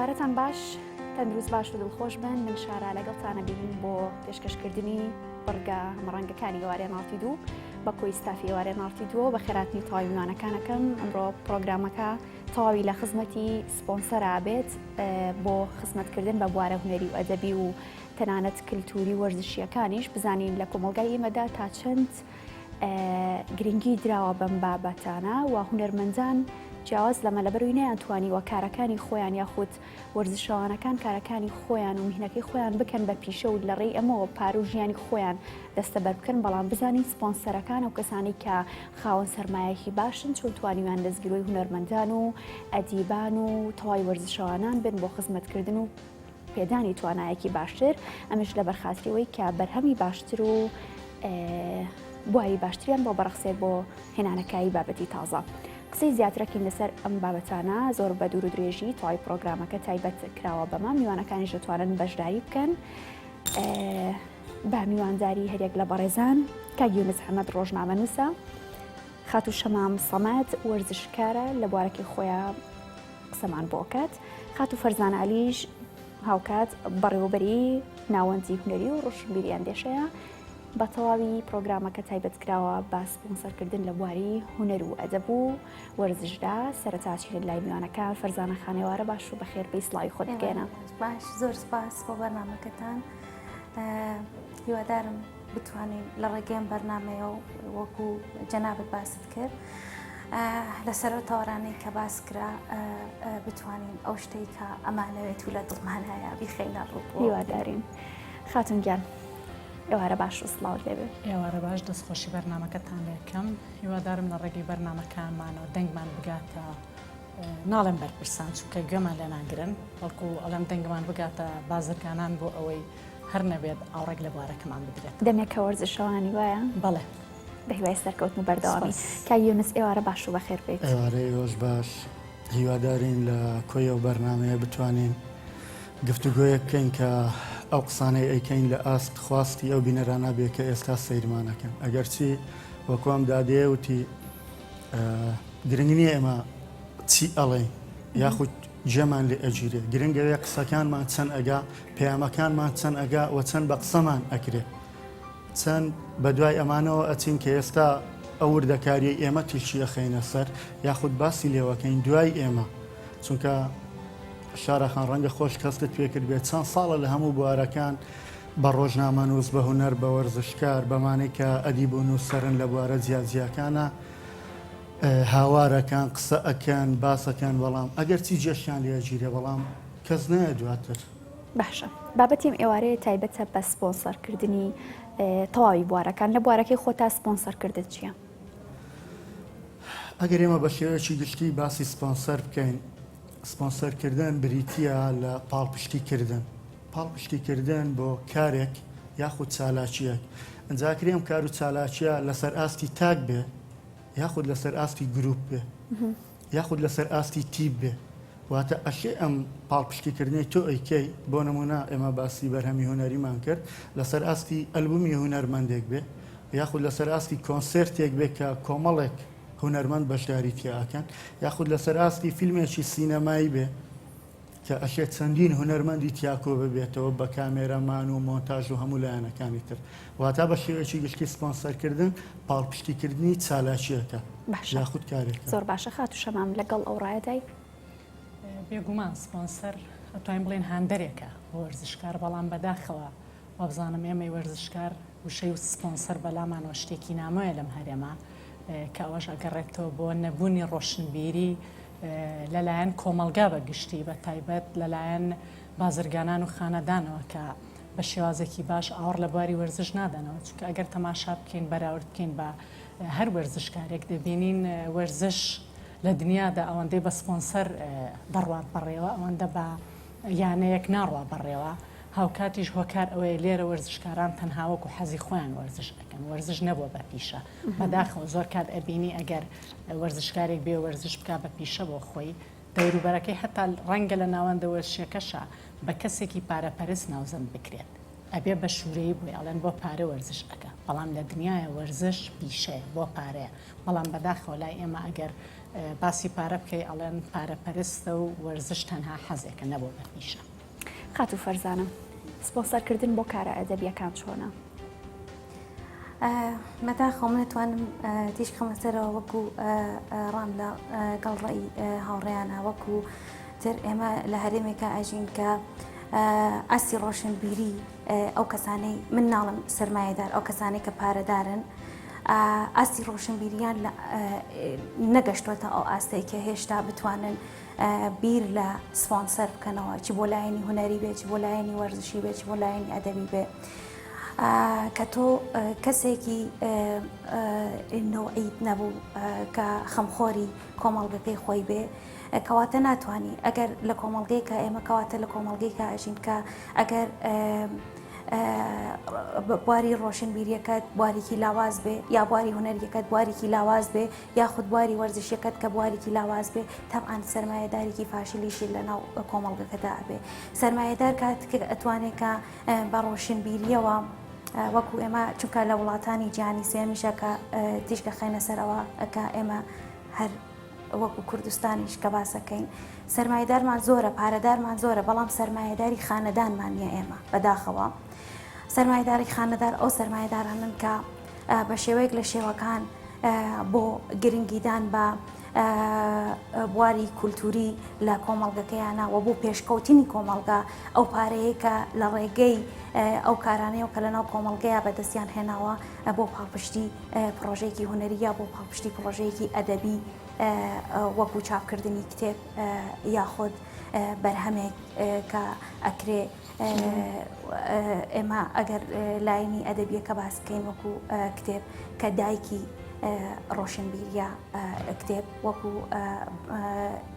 ئێوارەتان باش تەندروست باش و دڵخۆش بن من شارا لەگەڵتانە بین بۆ پێشکەشکردنی بڕگە هەمەڕەنگەکانی ئێوارێ ناڵتی دوو بە کۆی ستافی ئێوارێ ناڵتی دووە بە خێراتنی تەواوی میوانەکانەکەم ئەمڕۆ پرۆگرامەکە تەواوی لە خزمەتی سپۆنسەرا بێت بۆ خزمەتکردن بە بوارە هونەری و ئەدەبی و تەنانەت کللتوری وەرزشیەکانیش بزانین لە کۆمەلگای ئێمەدا تا چەند گرنگی دراوە بەم بابەتانە و هونەرمەندان جیاواز لەمە لەبەروی نەیانتوانیوە کارەکانی خۆیان یاخود وەرزشەوانەکان کارەکانی خۆیان و میهنەکەی خۆیان بکەن بە پیشە و لەڕێی ئەمەوە پارە و ژیانی خۆیان دەستەبەر بکەن، بەڵام بزانین سپۆنسەرەکان ئەو کەسانەی کە خاوەن سەرمایەکی باشن چۆن توانیویان دەستگیرۆی هونەرمەندان و ئەدیبان و تەواوی وەرزشەوانان بن بۆ خزمەتکردن و پێدانی توانایەکی باشتر ئەمش لە بەرخاتری ئەوەی کە بەرهەمی باشتر و بواری باشتریان بۆ بەڕەخسێت بۆ هێنانەکایی بابەتی تازە. قسەی زیاترەکەین لەسەر ئەم بابەتانە زۆر بە دوور و درێژی تەواوی پرۆگرامەکە تایبەت کراوە بەمە میوانەکانیش دەتوانن بەشداری بکەن بە میوانداری هەریەک لە بەڕێزان کاک یونس حەمەد ڕۆژنامەنووسە خاتوو شەمام سەمەد وەرزشکارە لە بوارەکەی خۆیان قسەمان بۆ کات خاتوو فەرزان عەلیش هاوکات بەڕێوەبەری ناوەندی هونەری و ڕۆشنبیری ئەندێشەیە بە تەواوی پرۆگرامەکە تایبەت کراوە بە سپۆنسەرکردن لە بواری هونەر و ئەدەب و وەرزشدا سەرەتا چینە لای میوانەکان فەرزانە خان ئێوارە باش و بەخێر بێی سڵاوی خۆت بگەیەنە. باش زۆر سپاس بۆ بەرنامەکەتان هیوادارم بتوانین لە ڕێگەی ئەم بەرنامەیە و وەکو جەنابت باست کرد لەسەر ئەو تەوەرانەی کە باس کرا بتوانین ئەو شتەی کە ئەمانەوێت و لە دڵمان هەیە بیخەینە ڕوو. هیوادارین خاتون گیان. ئێوارە باش و سڵاوت لێبێ. ئێوارە باش دەستخۆشی بەرنامەکەتان لێکەم هیوادارم لە ڕێگەی بەرنامەکانمانەوە دەنگمان بگاتە ناڵێم بەرپرسان چونکە گوێمان لێ ناگرن بەڵکو ئەڵێم دەنگمان بگاتە بازرگانان بۆ ئەوەی هەر نەبێت ئاوڕێک لە بوارەکەمان بدرێت. دەمێکە وەرزشەوانی وایە؟ بەڵێ. بە هیوای سەرکەوتن و بەردەوامی. کاک یونس ئێوارە باش و بەخێر بێیت. ئێوارەی ئێوەش باش. هیوادارین لە کۆی ئەو بەرنامەیە بتوانین گفتوگۆیەک بکەین کە ئەو قسانەی ئەیکەین لە ئاست خواستی ئەو بینەرانە بێ کە ئێستا سەیرمان ئەکەن. ئەگەرچی وەکو ئەم دادەیە وتی گرنگ نییە ئێمە چی ئەڵێین یاخود گوێمان لێ ئەگیرێ، گرنگ ئەوەیە قسەکانمان چەند ئەگا، پەیامەکانمان چەند ئەگا و چەند بە قسەمان ئەکرێ. چەند بەدوای ئەمانەوە ئەچین کە ئێستا ئەو وردەکاریەی ئێمە تیشکی ئەخەینە سەر یاخود باسی لێوەکەین دوای ئێمە چونکە شارا خان ڕەنگە خۆش هەستت پێکرد بێت چەند ساڵە لە هەموو بوارەکان بە ڕۆژنامەنووس بە هونەر بە وەرزشکار بەمانەی کە ئەدیب و نووسەرن لە بوارە جیاجیاکانە هاوارەکان قسە ئەکەن باسەکەن بەڵام ئەگەر چی جێشیان لێگیرێ بەڵام کەس نایە دواتر. باشە بابەتی ئەم ئێوارەیە تایبەتە بە سپۆنسەرکردنی تەواوی بوارەکان لە بوارەکەی خۆتا سپۆنسەرکردن چییە؟ ئەگەر ئێمە بە شێوەیەکی گشتی باسی سپۆنسەر بکەین سپۆنسەرکردن بریتییە لە پاڵپشتیکردن پاڵپشتیکردن بۆ کارێک یاخود چالاکییەک ئەجا کرێ ئەم کار و چالاکیە لەسەر ئاستی تاک بێ یاخود لەسەر ئاستی گروپ بێ یاخود لەسەر ئاستی تیپ بێ واتە ئەشێ ئەم پاڵپشتیکردنەی تۆ ئەیکەی بۆ نمونە ئێمە باسی بەرهەمی هونەریمان کرد لەسەر ئاستی ئەلبومی هونەرمەندێک بێ یاخود لەسەر ئاستی کۆنسێرتێک بێ کە کۆمەڵێک هونەرمەند بەشداری تیا ئەکەن یاخود لەسەر ئاستی فیلمێکی سینەمایی بێ کە ئەشێ چەندین هونەرمەندی تیا کۆ ببێتەوە بە کامێرەمان و مۆنتاژ و هەموو لایەنەکانی تر واتا بە شێوەیەکی گشتی سپۆنسەرکردن پاڵپشتیکردنی چالاکییەکە باشە یاخود کارێکە. زۆر باشە خاتوو شەمام لەگەڵ ئەو ڕایەدای؟ بێگومان سپۆنسەر ئەتوانین بڵێین هاندەرێکە بۆ وەرزشکار بەڵام بەداخەوە وابزانم ئێمەی وەرزشکار وشەی سپۆنسەر بەلامانەوە شتێکی نامۆیە لەم هەرێمە کە ئەوەش ئەگەڕێتەوە بۆ نەبوونی ڕۆشنبیری لەلایەن کۆمەڵگا بە گشتی بە تایبەت لەلایەن بازرگانان و خانەدانەوە کە بە شێوازێکی باش ئاوڕ لە بواری وەرزش نادەنەوە چونکە ئەگەر تەماشا بکەین بەراورد بکەین بە هەر وەرزشکارێک دەبینین وەرزش لە دنیادا ئەوەندەی بە سپۆنسەر دەڕوات بەڕێوە ئەوەندە بە یانەیەک ناڕوا بەڕێوە هاوکاتیش هۆکار ئەوەیە لێرە وەرزشکاران تەنها وەکو حەزی خۆیان وەرزش ئەکەن وەرزش نەبووە بە پیشە بەداخەوە زۆر کات ئەبینی ئەگەر وەرزشکارێک بێ وەرزش بکا بە پیشە بۆ خۆی دەوروبەرەکەی هەتا ڕەنگە لە ناوەندە وەرزشیەکەشا بە کەسێکی پارە پەرست ناوزەند بکرێت ئەبێ بە شورەیی بۆی ئەڵێن بۆ پارە وەرزش ئەکا بەڵام لە دنیایە وەرزش پیشەیە بۆ پارەیە بەڵام بەداخەوە لای ئێمە ئەگەر. باسی پارە بکەی ئەڵێن پارە پەرستە و وەرزش تەنها حەزێکە نەبووە بە پیشە. خاتوو فەرزانە، سپۆنسەرکردن بۆ کارە ئەدەبییەکان چۆنە؟ بەداخەوە من ئەتوانم تیشک خەمە سەرەوە وەکو ڕام لە گەڵ ڕێی هاوڕێیانە وەکو تر ئێمە لە هەرێمێکا ئەژین کە ئاستی ڕۆشنبیری ئەو کەسانەی من ناڵم سەرمایەدار ئەو کەسانەی کە پارەدارن ئاستی ڕۆشنبیریان نەگەشتوەتە ئەو ئاستەی کە هێشتا بتوانن بیر لە سپۆنسەر بکەنەوە چ بۆ لایەنی هونەری بێ چ بۆ لایەنی وەرزشی بێ چ بۆ لایەنی ئەدەبی بێ کە تۆ کەسێکی نەوعیت نەبوو کە خەمخۆری کۆمەڵگەکەی خۆی بێ کەواتە ناتوانی ئەگەر لە کۆمەڵگەیەکا ئێمە کەواتە لە کۆمەڵگەیەکا ئەژین کە ئەگەر بواری ڕۆشنبیریەکەت بوارێکی لاواز بێ یا بواری هونەریەکەت بوارێکی لاواز بێ یاخود بواری وەرزشیەکەت کە بوارێکی لاواز بێ تەبعەن سەرمایەدارێکی فاشلیشی لە ناو کۆمەڵگەکەدا ئەبێ سەرمایەدار کات ئەتوانێت کە بە ڕۆشنبیریەوە وەکو ئێمە چونکە لە وڵاتانی جیهانی سێمیشە کە تیشکە خێنە سەرەوە کە ئێمە هەر وەکو کوردستانیش کە باسەکەین سەرمایەدارمان زۆرە پارەدارمان زۆرە بەڵام سەرمایەداری خانەدانمان نییە ئێمە بەداخەوە سەرمایەداری خانەدار ئەو سەرمایەدارانن کە بە شێوەیەک لە شێوەکان بۆ گرنگیدان بە بواری کولتوری لە کۆمەڵگەکەیانە و بۆ پێشکەوتنی کۆمەڵگا ئەو پارەیە کە لە ڕێگەی ئەو کارانەیە کە لەناو کۆمەڵگەیە بەدەستیان هێناوە بۆ پاڵپشتی پڕۆژەیەکی هونەری یا بۆ پاڵپشتی پڕۆژەیەکی ئەدەبی وەکو چاپکردنی کتێب یاخود بەرهەمێک کە ئەکرێ ئێمە ئەگەر لایەنی ئەدەبیەکە باس بکەین وەکو کتێب کە دایکی ڕۆشنبیریە کتێب وەکو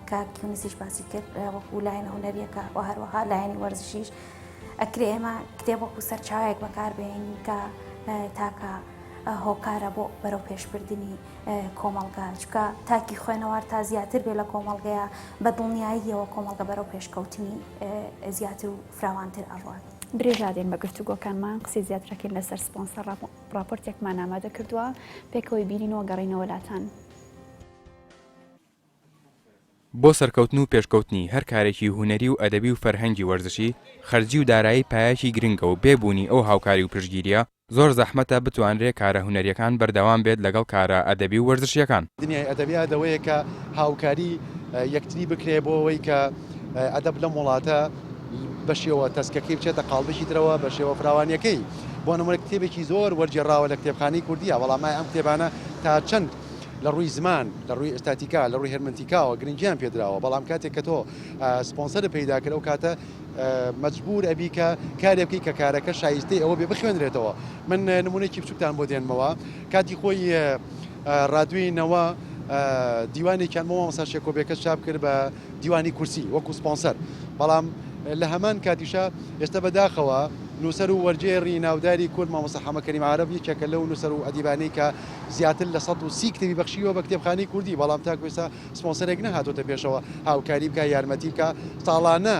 کاک یونسیش باسی کرد وەکو لایەن هونەریەکە و هەروەها لایەنی وەرزشیش ئەکرێ ئێمە کتێب وەکو سەرچاوێک بەکاربێنین کە تاکە هۆکارە بۆ بەرەو پێشبردنی کۆمەڵگا چکە تاکی خوێنەوار تا زیاتر بێ لە کۆمەڵگەیە بە دڵنیاییەوە کۆمەڵگە بەرەو پێشکەوتنی زیاتر و فراوانتر ئەڕوات. درێژادێن بە گفتوگۆکانمان قسەی زیاترەکەین لەسەر سپۆنسەر ڕاپۆرتێکمان ئامادە کردووە پێکەوەی بینینەوە گەڕینەوە لاتان. بۆ سەرکەوتن و پێشکەوتنی هەر کارێکی هونەری و ئەدەبی و فەرهەنگی وەرزشی، خەرجی و دارایی پایەکی گرنگە و بێ بوونی ئەو هاوکاری و پشتگیرییە زۆر زەحمەتە بتوانرێ کارە هونەرییەکان بەردەوام بێت لەگەڵ کارە ئەدەبی و وەرزشییەکان. دنیای ئەدەبیات ئەوەیە کە هاوکاری یەکتری بکرێ بۆ ئەوەی کە ئەدەب لەم وڵاتە بە شێوە تەسکەکەی بچێتە قاڵبێکی ترەوە بە شێوە فراوانییەکەی. بۆ نموونە کتێبێکی زۆر وەرگێڕاوە لە کتێبخانەی کوردییە، بەڵام ئایا ئەم کتێبانە تا چەند لە ڕووی زمان، لە ڕووی ئێستاتیکا، لە ڕووی هێرمنتیکاوە گرنگیان پێ دراوە، بەڵام کاتێک کە تۆ سپۆنسەرت پەیدا کرد ئەو کاتە مەجبوور ئەبی کە کارێ بکەی کە کارەکە شایستەی ئەوە بێ بخوێنرێتەوە. من نموونەیەکی بچووکتان بۆ دێنمەوە، کاتی خۆی ڕادیۆی نەوە دیوانێکیان بۆ مامۆستا شێکۆ بێکەس چاپ کرد بە دیوانی کورسی وەکوو سپۆنسەر، بەڵام لە هەمان کاتیشا ئێستا بەداخەوە نووسەر و وەرگێڕی ناوداری کورد مامۆستا حەمە کەریم عارەب یەکێکە لەو نووسەر و ئەدیبانەی کە زیاتر لە 130 کتێبی بەخشیوە بە کتێبخانەی کوردی، بەڵام تاکو ئێستا سپۆنسەرێک نەهاتۆتە پێشەوە هاوکاری بکا یارمەتی بکا ساڵانە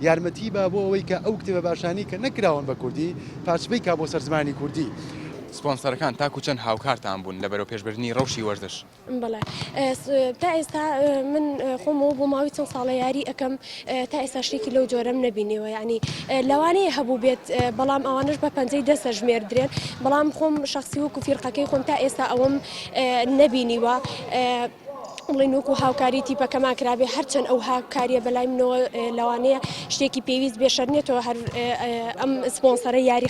یارمەتی با بۆ ئەوەی کە ئەو کتێبە باشانەی کە نەکراون بە کوردی پارچبەی کا بۆ سەر زمانی کوردی. سپۆنسەرەکان تاکو چەند هاوکارتان بوون لە بەرەوپێشبردنی ڕەوشی وەرزش؟ بەڵێ تا ئێستا من خۆمەوە بۆ ماوەی چەند ساڵە یاری ئەەکەم تا ئێستا شتێکی لەو جۆرەم نەبینیوە یعنی لەوانەیە هەبوو بێت بەڵام ئەوانش بە پەنجەی دەستە ژمێردرێن بەڵام خۆم شخصی وەکو فیرقەکەی خۆم تا ئێستا ئەوەم نەبینیوە. بڵێن وەکو هاوکاری تیپەکەمان کرابێ هەرچەند ئەو هاوکاریە بەلای منەوە لەوانەیە شتێکی پێویست بێ شەرنێتەوە هەر ئەم سپۆنسەرە یاری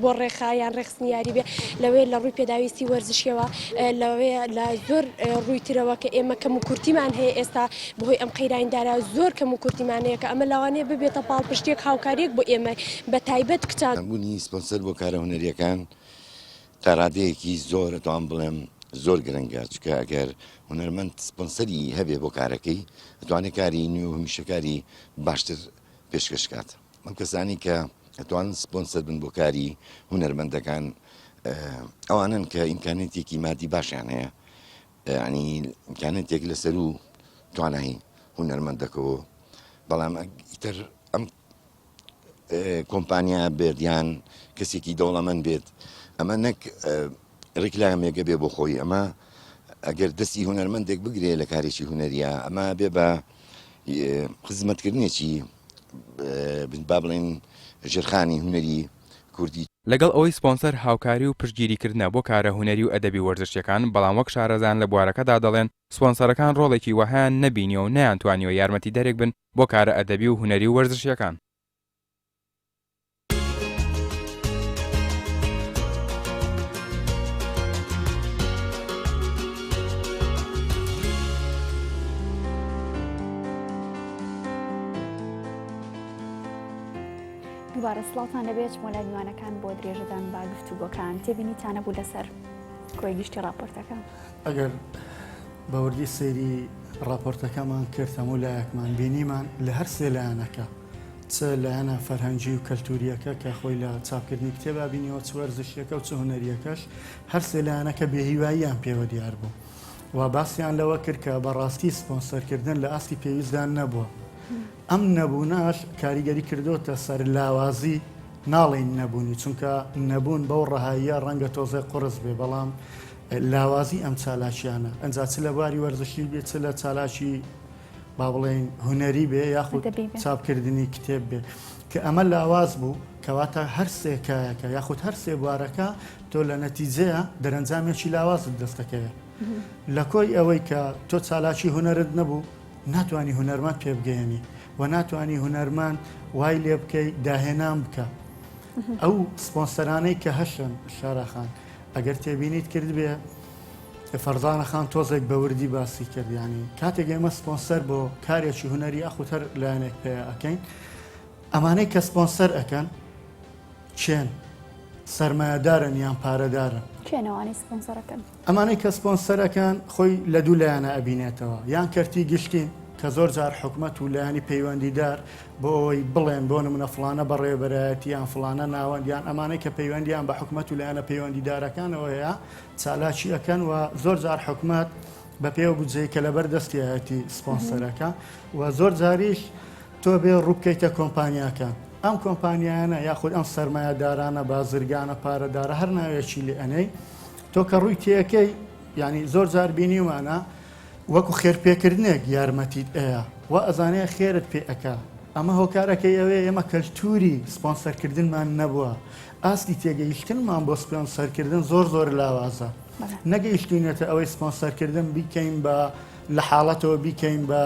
بۆ ڕێخا یان ڕێخستنی یاری بێ لەوێ لە ڕووی پێداویستی وەرزشیەوە لەوێ لە زۆر ڕووی ترەوە کە ئێمە کەم و کورتیمان هەیە ئێستا بەهۆی ئەم قەیرانی دارا زۆر کەم و کورتیمان هەیە کە ئەمە لەوانەیە ببێتە پاڵپشتیەک هاوکاریەک بۆ ئێمە بە تایبەت کچان. بوونی سپۆنسەر بۆ کارە هونەرییەکان تا ڕادەیەکی زۆر ئەتوانم بڵێم زۆر گرنگە، چونکە ئەگەر هونەرمەند سپۆنسەری هەبێ بۆ کارەکەی ئەتوانێ کاری نوێ و هەمیشە کاری باشتر پێشکەش کات. ئەم کەسانی کە ئەتوانن سپۆنسەر بن بۆ کاری هونەرمەندەکان ئەوانن کە ئیمکانێتێکی مادی باشیان هەیە ینی ئیمکانێتێک لەسەر و توانایی هونەرمەندەکەەوە بەڵام ئیتر ئەم کۆمپانیا بێت یان کەسێکی دەوڵەمەند بێت ئەمە نەک ڕیکلامێکە بێ بۆ خۆی ئەمە. ئەگەر دەستی هونەرمەندێک بگرێ لە کارێکی هونەریە ئەمە بێ بە خزمەتکردنێکی با بڵێن ژێرخانی هونەری کوردی. لەگەڵ ئەوەی سپۆنسەر هاوکاری و پشتگیریکردنە بۆ کارە هونەری و ئەدەبی و وەرزشیەکان، بەڵام وەک شارەزایان لە بوارەکەدا دەڵێن سپۆنسەرەکان ڕۆڵێکی وەهایان نەبینیوە و نەیانتوانیوە یارمەتیدەرێک بن بۆ کارە ئەدەبی و هونەری و وەرزشیەکان. دووبارە سڵاوتان لەبێت چمۆ لای میوانەکان بۆ درێژەدان بە گفتوگۆکان تێبینیتانە بوو لەسەر کۆی گشتی راپۆرتەکە. ئەگەر بەوردی سەیری راپۆرتەکەمان کرد هەموو لایەکمان بینیمان لە هەر سێ لایەنەکە چ لایەنە فەرهەنگی و کەلتورییەکە کە خۆی لە چاپکردنی کتێبا بینیەوە، چ وەرزشییەکە و چ هونەرییەکەش، هەر سێ لایەنەکە بێهیواییان پێوە دیار بوو و باسیان لەوە کرد کە بەڕاستی سپۆنسەرکردن لە ئاستی پێویستدا نەبووە. ئەم نەبوونەش کاریگەری کردۆتە سەر لاوازی، ناڵێین نەبوونی، چونکە نەبوون بەو ڕەهاییە ڕەنگە تۆزێک قوڕس بێ، بەڵام لاوازی ئەم چالاکییانە، ئنجا چ لە بواری وەرزشی بێ، چ لە چالاکی با بڵێین هونەری بێ یاخود چاپکردنی کتێب بێ کە ئەمە لاواز بوو کەواتە هەر سێ کایەکە یاخود هەر سێ بوارەکە تۆ لە نەتیجەیە دەرەنجامێکی لاوازت دەستەکەوێت لە کۆی ئەوەی کە تۆ چالاکی هونەرت نەبوو ناتوانانی هونەرمەند پێ بگەیەنی و ناتوانانی هونەرمەند وای لێ بکەی داهێنان بکە ئەو سپۆنسەرانەی کە هەشن شاراخان ئەگەر تێبینیت کردبێ فەرزانە خان تۆزێک بە وردی باسی کرد یانی کاتێک ئێمە سپۆنسەر بۆ کارێکی هونەری یاخود هەر لایەنێک پێ ئەکەین ئەمانەی کە سپۆنسەر ئەکەن چێن سەرمایەدارن یان پارەدارن کێن ئەوانەی سپۆنسەرەکەن؟ ئەمانەی کە سپۆنسەرەکەن خۆی لە دوو لایەنە ئەبینێتەوە یان کەرتی گشتین کە زۆر جار حکومەت و لایەنی پەیوەندیدار بۆ ئەوەی بڵێن بۆ نمونە فڵانە بەڕێوەبەرایەتی یان فڵانە ناوەند یان ئەمانەی کە پەیوەندیان بە حکومەت و لایەنە پەیوەندیدارەکانەوە هەیە چالاکی ئەکەن و زۆر جار حکومەت بە پێی ئەو بودجەی کە لەبەر دەستیایەتی سپۆنسەرەکە و زۆر جاریش تۆ بێ ڕووبکەیتە کۆمپانیاکان ئەم کۆمپانیایانە یاخود ئەم سەرمایەدارانە بازرگانە پارەدارە هەر ناوێکی لێ ئەنێی تۆ کە ڕووی تێەکەی یعنی زۆر جار بینیومانە وەکو خێرپێکردنێک یارمەتیت ئەیا وا ئەزانێ خێرت پێ ئەکا ئەمە هۆکارەکەی ئەوەیە ئێمە کەلتوری سپۆنسەرکردنمان نەبووە ئاستی تێگەیشتنمان بۆ سپۆنسەرکردن زۆر زۆر لاوازە نەگەیشتوینەتە ئەوەی سپۆنسەرکردن بیکەین بە لە حاڵەتەوە بیکەین بە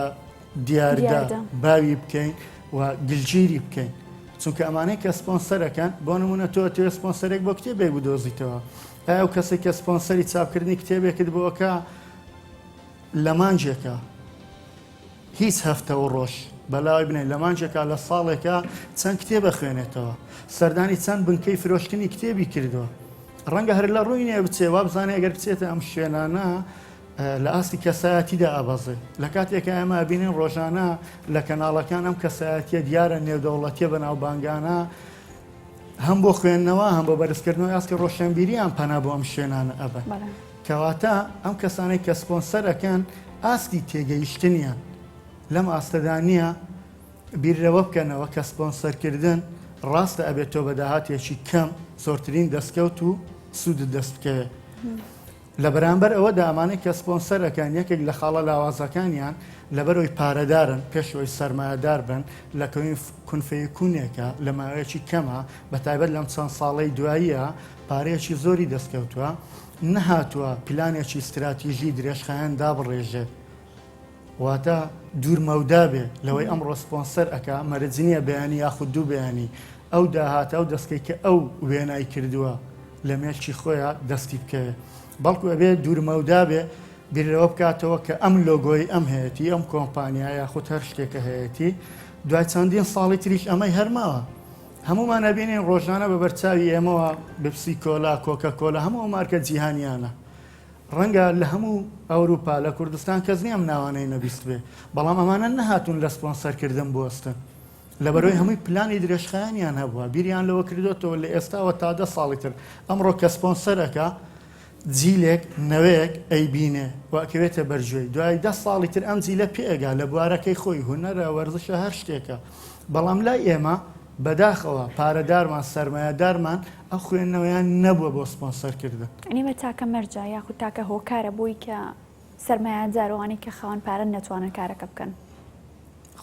دیاردە باوی بکەین و گلگیری بکەین چونکە ئەمانەی کە سپۆنسەرەکەن بۆ نمونە تۆ توێ سپۆنسەرێک بۆ کتێبێک بدۆزیتەوە ئەو کەسێک کە سپۆنسەری چاپکردنی کتێبێکت بۆکە لە مانگێکا هیچ هەفتە و ڕۆژ بەلاوەی بنێن لە مانگێکا لە ساڵێکا چەند کتێب ئەخوێنێتەوە سەردانی چەند بنکەی فرۆشتنی کتێبی کردووە ڕەنگە هەر لە ڕووی نیە بچێ وابزانێ ئەگەر بچێتە ئەم شوێنانە لە ئاستی کەسایەتیدا ئەبەزێ لە کاتێکا ئێمە ئەبینین ڕۆژانە لە کەناڵەکان ئەم کەسایەتیە دیارە نێودەوڵەتیە بەناوبانگانە هەم بۆ خوێندنەوە هەم بۆ بەرزکردنەوەی ئاستی ڕۆشنبیریان پەنا بۆ ئەم شوێنانە ئەبەن. کەواتە ئەم کەسانەی کە سپۆنسەر ئەکەن ئاستی تێگەیشتنیان لەم ئاستەدا نییە بیر لەوە بکەنەوە کە سپۆنسەرکردن ڕاستە ئەبێت تۆ بە داهاتێکی کەم زۆرترین دەستکەوت و سوودت دەست بکەوێت. لە بەرامبەر ئەوەدا ئەمانەی کە سپۆنسەر ئەکەن یەکێک لە خاڵە لاوازەکانیان لەبەرئەوەی پارەدارن پێش ئەوەی سەرمایەدار بن لە کونفەیەکونێکە لە ماوەیەکی کەمە بە تایبەت لەم چەند ساڵەی دواییە پارەیەکی زۆری دەستکەوتووە نەهاتووە پلانێکی ستراتیژی درێژخایەن دابڕێژێت واتە دوور مەودا بێ لەوەی ئەمڕۆ سپۆنسەر ئەکا مەرج نییە بەیانی یاخود دوو بەیانی ئەو داهاتە ئەو دەستکەی کە ئەو وێنای کردووە لە مێشکی خۆیا دەستی بکەوێ بەڵکو ئەبێ دوور مەودا بێ بیر لەوە بکاتەوە کە ئەم لۆگۆی ئەم هەیەتی ئەم کۆمپانیا یاخود هەر شتێکە هەیەتی دوای چەندین ساڵی تریش ئەمەی هەر ماوە هەموومان ئەبینین ڕۆژانە بە بەرچاوی ئێمەوە بپسی کۆلا کۆکە کۆلا هەموو ئەو مارکە جیهانیانە ڕەنگە لە هەموو ئەوروپا لە کوردستان کەس نییە ئەم ناوانەی نەبیستبێ، بەڵام ئەمانە نەهاتوون لە سپۆنسەرکردن بوەستن. لەبەرئەوەی هەمووی پلانی درێژخایەنیان هەبووە، بیریان لەوە کردۆتەوە لە ئێستاوە تا دە ساڵی تر، ئەمڕۆ کە سپۆنسەر ئەکا، جیلێک، نەوەیەک ئەیبینێ و ئەکەوێتە بەر گوێی. دوای دە ساڵی تر ئەم جیلە پێئەگا لە بوارەکەی خۆی، هونەرە، وەرزشە، هەر شتێکە. بەڵام لای ئێمە. بەداخەوە پارەدارمان سەرمایەدارمان ئەو خوێندنەوەیان نەبووە بۆ سپۆنسەر کردن. یانی ئەمە تاکە مەرجە یاخود تاکە هۆکارە بۆی کە سەرمایەدار و ئەوانەی کە خاوەن پارەن نەتوانن کارەکە بکەن؟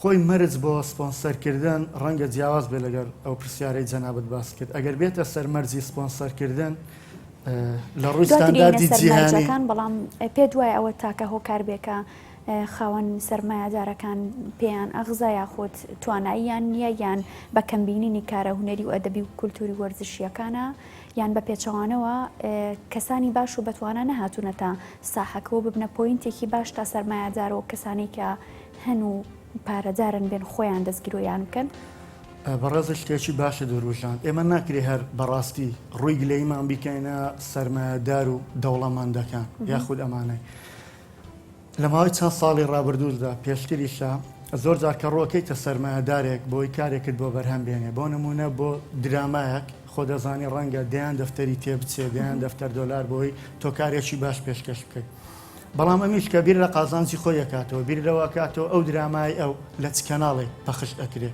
خۆی مەرج بۆ سپۆنسەر کردن ڕەنگە جیاواز بێت لەگەڵ ئەو پرسیارەی جەنابت باست کرد. ئەگەر بێتە سەر مەرجی سپۆنسەر کردن لە ڕووی دواتر یەینە ستانداردی سەر جیهانی. مەرجەکان، بەڵام پێت وایە ئەوە تاکە هۆکار بێ کە خاوەن سەرمایەدارەکان پێیان ئەغزا یاخود تواناییان نییە یان بە کەمبینینی کارە هونەری و ئەدەبی و کولتوری و وەرزشییەکانە یان بە پێچەوانەوە کەسانی باش و بەتوانا نەهاتوونەتە ساحەکەوە ببنە point ێکی باش تا سەرمایەدار و کەسانی کە هەن و پارەدارن بێن خۆیان دەستگیرۆیان بکەن؟ بەڕێزت شتێکی باشت وروژاند. ئێمە ناکرێ هەر بەڕاستی ڕووی گلەییمان بیکەینە سەرمایەدار و دەوڵەمەندەکان یاخود ئەمانەی. لە ماوەی چەند ساڵی ڕابردووشدا، پێشتریشا، زۆر جار کە ڕووەکەیتە سەرمایەدارێک بۆی کارێکت بۆ بەرهەم بێنێ، بۆ نموونە بۆ درامایەک، خۆ دەزانی ڕەنگە دەیان دەفتەری تێ بچێ، دەیان دەفتەر دۆلار بۆی تۆ کارێکی باش پێشکەش بکەی. بەڵام ئەمیش کە بیر لە قازانجی خۆی ئەکاتەوە، بیر لەوە ئەکاتەوە ئەو درامای ئەو لە چ کەناڵێک پەخش ئەکرێ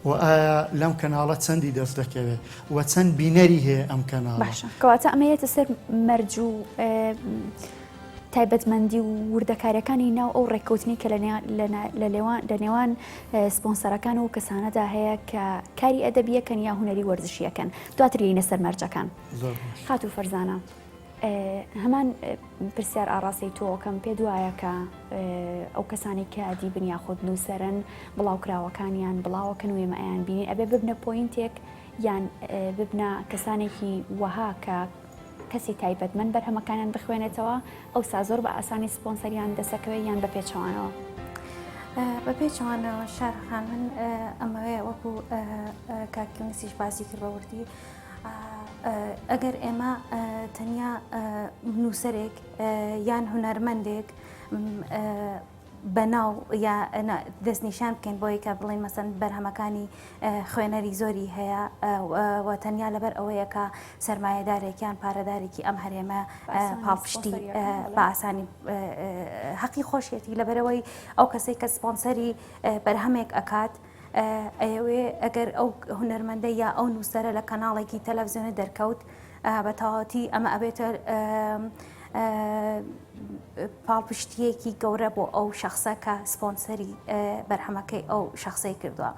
و ئایا لەم کەناڵە چەندی دەست دەکەوێ و چەند بینەری هەیە ئەم کەناڵە. باشە کەواتە ئەمە یەتە سەر مەرج و تایبەتمەندی و وردەکاریەکانی ناو ئەو ڕێککەوتنی کە لە نێوان سپۆنسەرەکان و کەسانەدا هەیە کە کاری ئەدەبیەکەن یا هونەری وەرزشیەکەن دواتر یینە سەر مەرجەکان. خاتوو فەرزانە هەمان پرسیار ئاڕاستەی تۆکەم پێ دوایە کە ئەو کەسانی کە ئەدیبن یاخود نووسەرن بڵاوکراوەکانیان بڵاوەکەن و ئێمە ئەیان بینین ئەبێ ببنە point ێک یان ببنە کەسانێکی وەها کە کەسی تایبەتمەند بەرهەمەکانیان بخوێنێتەوە ئەوسا زۆر بە ئاسانی سپۆنسەریان دەسەکەوێت یان بە پێچەوانەوە؟ بە پێچەوانەوە شارخان من ئەمەوێ وەکو کاک یونسیش باسی کرد بە وردی ئەگەر ئێمە تەنیا نووسەرێک یان هونەرمەندێک بەناو یا دەستنیشان بکەین بۆی کە بڵین مەسەن بەرهەمەکانی خوێنەری زۆری هەیە و تەنیا لەبەر ئەوەیە کە سرمایهدارێکیان پارەدارێکی ئەم هەرێمە پاڵپشتی بە ئاسانی حەقی خۆشیەتی لەبەرەوەی ئەو کەسێک کە سپۆنسەری بەرهەمێک ئەکات ئەیەوێ ئەگەر ئەو هونەرمەندە یا ئەو نووسەرە لە کەناڵێکی تەلەڤزیۆنی دەرکەوت بە تەواوەتی ئەمە ئەبێتە پاڵپشتیەکی گەورە بۆ ئەو شخصە کە سپۆنسەری بەرهەمەکەی ئەو شخصەی کردووە.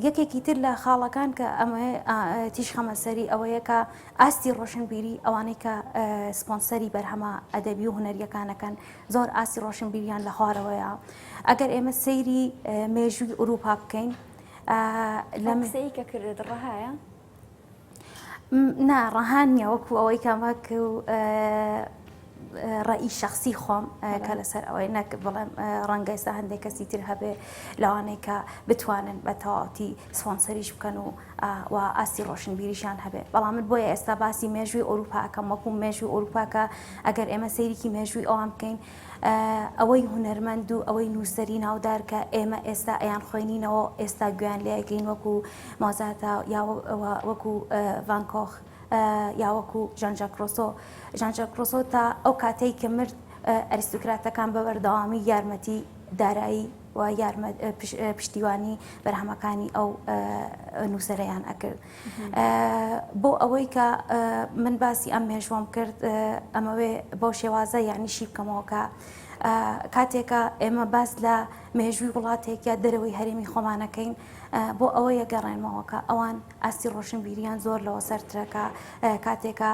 یەکێکی تر لە خاڵەکان کە ئەمە تیشخەمە سەری ئەوەیە کە ئاستی ڕۆشنبیری ئەوانەی کە سپۆنسەری بەرهەمە ئەدەبی و هونەریەکانەکەن زۆر ئاستی ڕۆشنبیریان لە خوارەوەیە ئەگەر ئێمە سەیری مێژووی ئوروپا بکەین لە قسەی کە کردت ڕەهایە؟ نا ڕەها نییە وەکو ئەوەی کە وەک ڕەئی شخصی خۆم کە لەسەر ئەوەی نەک بڵێم ڕەنگە ئێستا هەندێک کەسی تر هەبێ لەوانەیە کە بتوانن بە تەواوەتی سپۆنسەریش بکەن و و ئاستی ڕۆشنبیریشان هەبێ بەڵام من بۆیە ئێستا باسی مێژووی ئەوروپا ئەکەم وەکو مێژووی ئەوروپا کە ئەگەر ئێمە سەیرێکی مێژووی ئەوان بکەین ئەوەی هونەرمەند و ئەوەی نووسەری ناودار کە ئێمە ئێستا ئەیان خوێنینەوە ئێستا گوێیان لێ ئەگرین وەکو مۆزارتا یا وەکو ڤان کۆخ یا وەکو ژان ژاک ڕۆسۆ ژان ژاک ڕۆسۆ تا ئەو کاتەی کە مرد ئەریستۆکراتەکان بە بەردەوامی یارمەتی دارایی و پشتیوانی بەرهەمەکانی ئەو نووسەرەیان ئەکرد. بۆ ئەوەی کە من باسی ئەم مێژوەم کرد ئەمەوێ بەو شێوازە یعنی شی بکەمەوە کە کاتێکە ئێمە باس لە مێژووی وڵاتێک یا دەرەوەی هەرێمی خۆمانەکەین بۆ ئەوەیە گەڕێنمەوە کە ئەوان ئاستی ڕۆشنبیریان زۆر لەوە سەرترەکە کاتێکە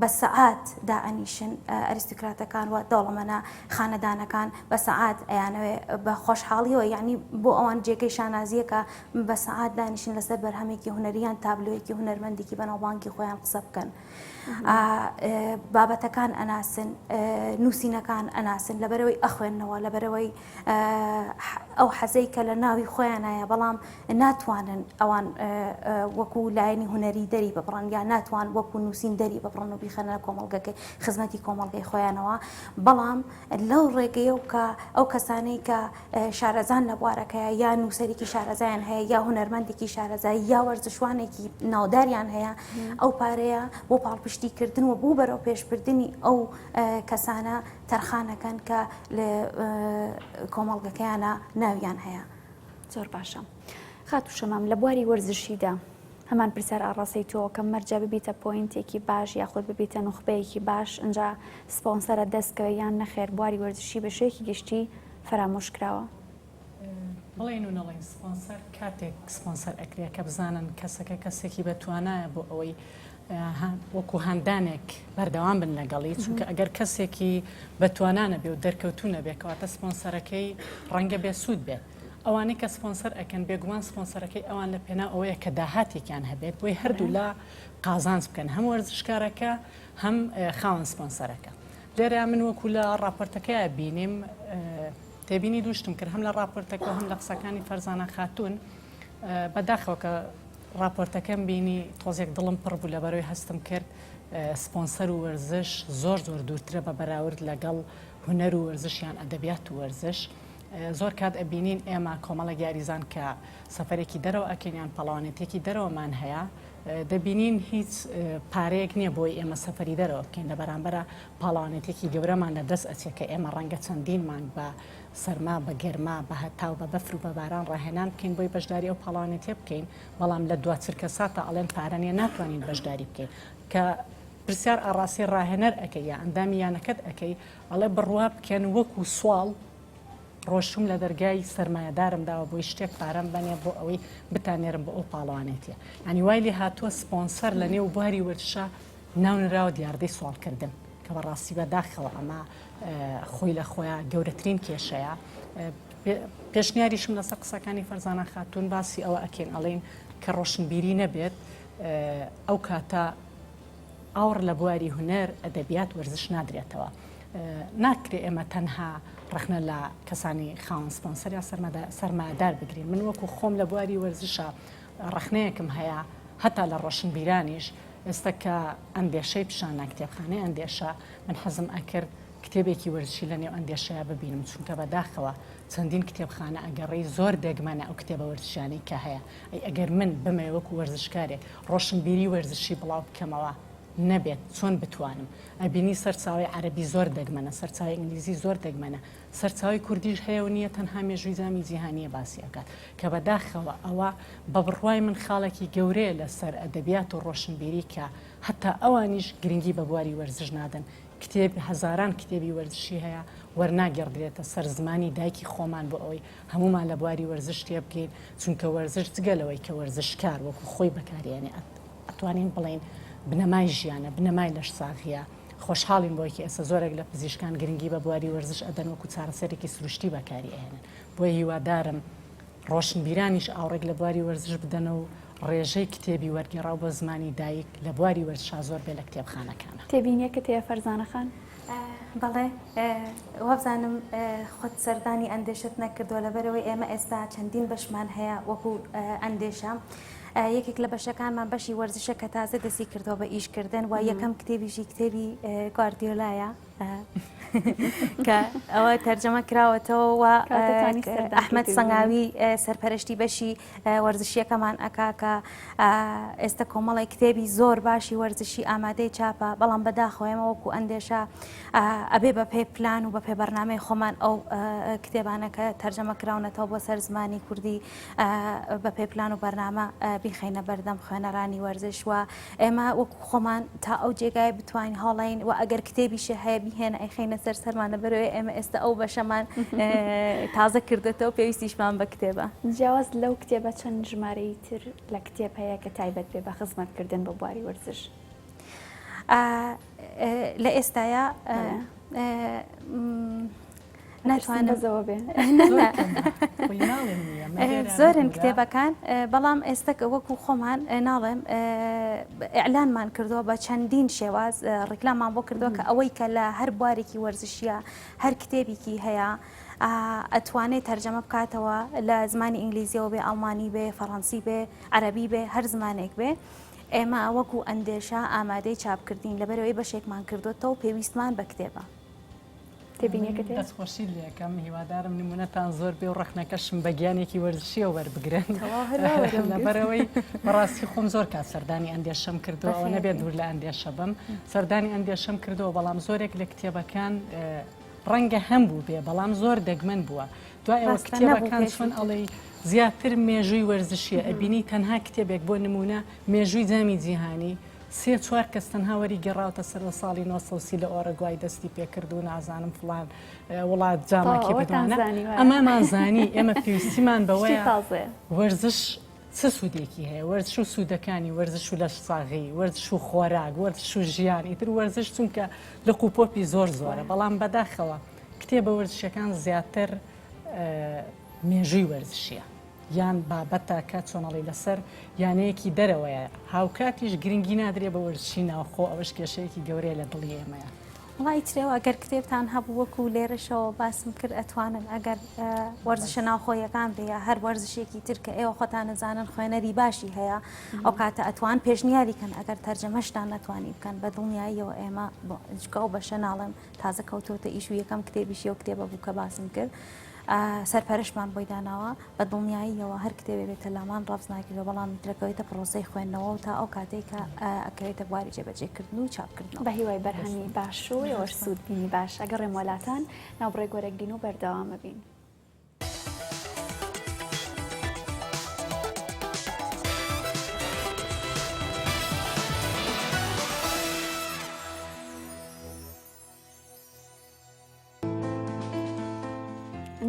بە سەعات دائەنیشن ئەریستوکراتەکان و دەوڵەمەنە خانەدانەکان بە سەعات ئەیانەوێ بە خۆشحاڵیەوە یعنی بۆ ئەوان جێگەی شانازیەکە بە سەعات دانیشن لەسەر بەرهەمێکی هونەری یان تابلۆیەکی هونەرمەندێکی بەناوبانگی خۆیان قسە بکەن بابەتەکان ئەناسن نووسینەکان ئەناسن لەبەرەوەی ئەخوێندنەوە لەبەرەوەی ئەو حەزەی کە لە ناوی خۆیانایە بەڵام ناتوانن ئەوان وەکو لایەنی هونەری دەری ببڕن یا ناتوان وەکو نووسین دەری ببڕن و بیخەنە کۆمەڵگەکەی خزمەتی کۆمەڵگەی خۆیانەوە بەڵام لەو ڕێگەیە و کە ئەو کەسانەی کە شارەزان لە بوارەکەیە یا نووسەرێکی شارەزایان هەیە یا هونەرمەندێکی شارەزای یا وەرزشوانێکی ناوداریان هەیە ئەو پارەیە بۆ پاڵپشتیکردن و بۆ بەرەو پێشبردنی ئەو کەسانە تەرخانەکەن کە لە کۆمەڵگەکەیانە ناویان هەیە. زۆر باشە. خاتوو شەمام لە بواری وەرزشیدا هەمان پرسیار ئاڕاستەی تۆ ئەکەم مەرجە ببیتە point ێکی باش یاخود ببیتە نوخبەیەکی باش ئینجا سپۆنسەرت دەست کەوێ یان نەخێر بواری وەرزشی بە شێوەیەکی گشتی فەرامۆش کراوە؟ بڵێین و نەڵێین سپۆنسەر کاتێک سپۆنسەر ئەکرێ کە بزانن کەسەکە کەسێکی بە توانایە بۆ ئەوەی وەکو هاندانێک بەردەوام بن لەگەڵی چونکە ئەگەر کەسێکی بە توانا نەبێ و دەرکەوتوو نەبێ کەواتە سپۆنسەرەکەی ڕەنگە بێ سوود بێت ئەوانەی کە سپۆنسەر ئەکەن بێگومان سپۆنسەرەکەی ئەوان لە پێناو ئەوەیە کە داهاتێکیان هەبێت بۆی هەردوو لا قازانج بکەن هەم وەرزشکارەکە هەم خاوەن سپۆنسەرەکە لێرە من وەکو لە ڕاپۆرتەکەیا بینیم تێبینی دوو شتم کرد هەم لە ڕاپۆرتەکە و هەم لە قسەکانی فەرزانە خاتوون بەداخەوە کە ڕاپۆرتەکەم بینی تۆزێک دڵم پڕ بوو لەبەرەوەی هەستم کرد سپۆنسەر و وەرزش زۆر زۆر دوورترە بە بەراورد لەگەڵ هونەر و وەرزش یان ئەدەبیات و وەرزش زۆر کات ئەبینین ئێمە کۆمەڵێک یاریزان کە سەفەرێکی دەرەوە ئەکەین یان پاڵەوانێتیەکی دەرەوەمان هەیە دەبینین هیچ پارەیەک نییە بۆی ئێمە سەفەری دەرەوە بکەین لە بەرامبەرە پاڵەوانێتیەکی گەورەمان لە دەست ئەچێت کە ئێمە ڕەنگە چەندین مانگ بە سەرما بە گەرما بە هەتاو بە بەفر و بە باران ڕاهێنان بکەین بۆی بەشداری ئەو پاڵەوانێتیە بکەین بەڵام لە دوا چرکەساتە ئەڵێن پارە نییە ناتوانین بەشداری بکەین کە پرسیار ئاڕاستەی ڕاهێنەر ئەکەی یا ئەندامی یانەکەت ئەکەی ئەڵێ بڕوا بکەن وەکو سواڵ ڕۆشتوم لە دەرگای سەرمایەدارم داوە بۆی شتێک پارەم بەنێ بۆ ئەوەی بتاننێرم بۆ ئەو پاڵەوانێتیە یانی وای لێ هاتووە سپۆنسەر لە نێو بواری وەرزشا ناونراوە دیاردەی سواڵکردن کە بەڕاستی بە داخەوە ئەمە خۆی لە خۆیان گەورەترین کێشەیە پێشنیاریشم لەسەر قسەکانی فەرزانە خاتوون باسی ئەوە ئەکەین ئەڵێن کە ڕۆشنبیری نەبێت ئەو کاتە ئاوڕ لە بواری هونەر، ئەدەبیات، وەرزش نادرێتەوە. ناکرێ ئێمە تەنها ڕەخنە لە کەسانی خاوەن سپۆنسەر یا سەرمایەدار بگرین. من وەکو خۆم لە بواری وەرزشا ڕەخنەیەکم هەیە هەتا لە ڕۆشنبیرانیش، ئێستا کە ئەندێشەی پیشانە، کتێبخانەی ئەندێشە، من حەزم ئەکرد کتێبێکی وەرزشی لە نێو ئەندێشەیا ببینم، چونکە بەداخەوە چەندین کتێبخانە ئەگەڕێی زۆر دەگمەنە ئەو کتێبە وەرزشیانەی کە هەیە. ئەی ئەگەر من بمەوێ وەکو وەرزشکارێک ڕۆشنبیری وەرزشی بڵاو بکەمەوە نەبێت چۆن بتوانم؟ ئەبینی سەرچاوەی عەرەبی زۆر دەگمەنە، سەرچاوەی ئینگلیزی زۆر دەگمەنە، سەرچاوەی کوردیش هەیە و نییە تەنها مێژووی جامی جیهانییە باسی ئەکات کە بەداخەوە ئەوە بە بڕوای من خاڵێکی گەورەیە لەسەر ئەدەبیات و ڕۆشنبیری کە هەتا ئەوانیش گرنگی بە بواری وەرزش نادەن کتێب هەزاران کتێبی وەرزشی هەیە وەرناگێڕدرێتە سەر زمانی دایکی خۆمان بۆ ئەوەی هەموومان لە بواری وەرزش تێبگەین، چونکە وەرزش جگە لەوەی کە وەرزشکار وەکو خۆی بەکاریێنێ ئەتوانین بڵێین بنەمای ژیانە، بنەمای لەشساغییە، خۆشحاڵین بەوەی کە ئێستا زۆرێک لە پزیشکان گرنگی بە بواری وەرزش ئەدەن وەکو چارەسەرێکی سروشتی بەکاری ئەهێنن، بۆیە هیوادارم ڕۆشنبیرانیش ئاوڕێک لە بواری وەرزش بدەنەوە و ڕێژەی کتێبی وەرگێڕاو بۆ زمانی دایک لە بواری وەرزشا زۆر بێ لە کتێبخانەکانا. تێبینیەکت هەیە فەرزانە خان؟ بەڵێ وابزانم خۆت سەردانی ئەندێشەت نەکردووە لەبەرئەوەی ئێمە ئێستا چەندین بەشمان هەیە وەکو ئەندێشە یەکێک لە بەشەکانمان بەشی وەرزشە کە تازە دەستی کردووە بە ئیشکردن و یەکەم کتێبیشی کتێبی گواردیۆلایە کە ئەوە تەرجەمە کراوەتەوە و ئەحمەد سەنگاوی سەرپەرشتی بەشی وەرزشیەکەمان ئەکا کە ئێستا کۆمەڵی کتێبی زۆر باشی وەرزشی ئامادەی چاپە بەڵام بەداخەوە ئێمە وەکو ئەندێشە ئەبێ بە پێ پلان و بە پێ بەرنامەی خۆمان ئەو کتێبانە کە تەرجەمە کراونەتەوە بۆ سەر زمانی کوردی بە پێ پلان و بەرنامە بیخەینە بەردەم خوێنەرانی وەرزش و ئێمە وەکو خۆمان تا ئەو جێگای بتوانین هەڵین و ئەگەر کتێبیشی هەیە بیهێنە ئەیخەینە سەر سەرمان لەبەرئەوەی ئێمە ئێستا ئەو بەشەمان تازە کردێتەوە پێویستیشمان بە کتێبە. جیاواز لەو کتێبە چەند ژمارەی تر لە کتێب هەیە کە تایبەت بێ بە خزمەتکردن بە بواری وەرزش؟ لە ئێستایا ناتوانم بەزەوە بێ زۆرن کتێبەکان بەڵام ئێستا وەکو خۆمان ناڵێم ئیعلانمان کردووە بە چەندین شێواز ڕیکلامان بۆ کردووە کە ئەوەی کە لە هەر بوارێکی وەرزشیە هەر کتێبێکی هەیە ئەتوانێت تەرجەمە بکاتەوە لە زمانی ئینگلیزیەوە بێ ئەڵمانی بێ فەڕەنسی بێ عەربی بێ هەر زمانێک بێ ئێمە وەکو ئەندێشە ئامادەی چاپکردین لەبەرەوەی بەشێکمان کردوتەوە پێویستمان بە کتێبە. تێبینیەکەت هەیە؟ دەست خۆشیت لێ ئەکەم هیوادارم نمونەتان زۆر بێ و ڕەخنەکەشم بە گیانێکی وەرزشیەوە وەربگرن لەبەرئەوەی بەڕاستی خۆم زۆر کات سەردانی ئەندێشەم کردووە ئەوە نەبێت دوور لە ئەندێشە بم سەردانی ئەندێشەم کردووە بەڵام زۆرێک لە کتێبەکان ڕەنگە هەم بوو بێ بەڵام زۆر دەگمەن بووە دوای ئەوە کتێبەکان چۆن ئەڵێی. زیاتر مێژووی وەرزشیە ئەبینی تەنها کتێبێک بۆ نمونە مێژووی جامی جیهانی سێ چوار کەس تەنها وەری گێڕاوتە سەرەوە ساڵی 930 لە ئۆرەگوای دەستی پێکرد و نازانم فڵان وڵات جامەکی بردوانە ئەمەمان زانی ئێمە پێویستیمان بەوەیە وەرزش چ سوودێکی هەیە وەرزش و سوودەکانی وەرزش و لەشساغی وەرزش و خۆراک وەرزش و ژیان ئیتر وەرزش چونکە لق و پۆپی زۆر زۆرە بەڵام بەداخەوە کتێبە وەرزشەکان زیاتر مێژووی وەرزشیە یان بابەتەکە چۆنەڵی لەسەر یانەیەکی دەرەوەیە هاوکاتیش گرنگی نادرێ بە وەرزشی ناوخۆ ئەوەش کێشەیەکی گەورەیە لە دڵی ئێمەیە. وەڵا ئیترەوە ئەگەر کتێبتان هەبوو وەکو لێرەشەوە باسم کرد ئەتوانن ئەگەر وەرزشە ناوخۆیەکان بێ یا هەر وەرزشێکی تر کە ئێوە خۆتان ئەزانن خوێنەری باشی هەیە ئەو کاتە ئەتوان پێشنیاری کەن ئەگەر تەرجەمەشتان نەتوانی بکەن بە دڵنیاییەوە ئێمە چکە ئەو بەشە ناڵێم تازە کەوتۆتە ئیش و یەکەم کتێبیشی ئەو کتێبە بوو کە باسم کرد سەرپەرشتمان بۆی داناوە بە دڵنیاییەوە هەر کتێبێ بێتە لامان ڕەفز ناکرێت بەڵام دەکەوێتە پرۆسەی خوێندنەوە و تا ئەو کاتێک کە ئەکەوێتە بواری جێبەجێکردن و چاپکردنەوە. بە هیوای بەرهەمی باش و ئێوەش سوودبینی باش ئەگەڕێم وەلاتان ناوبڕێک وەرەگرین و بەردەوام ئەبین.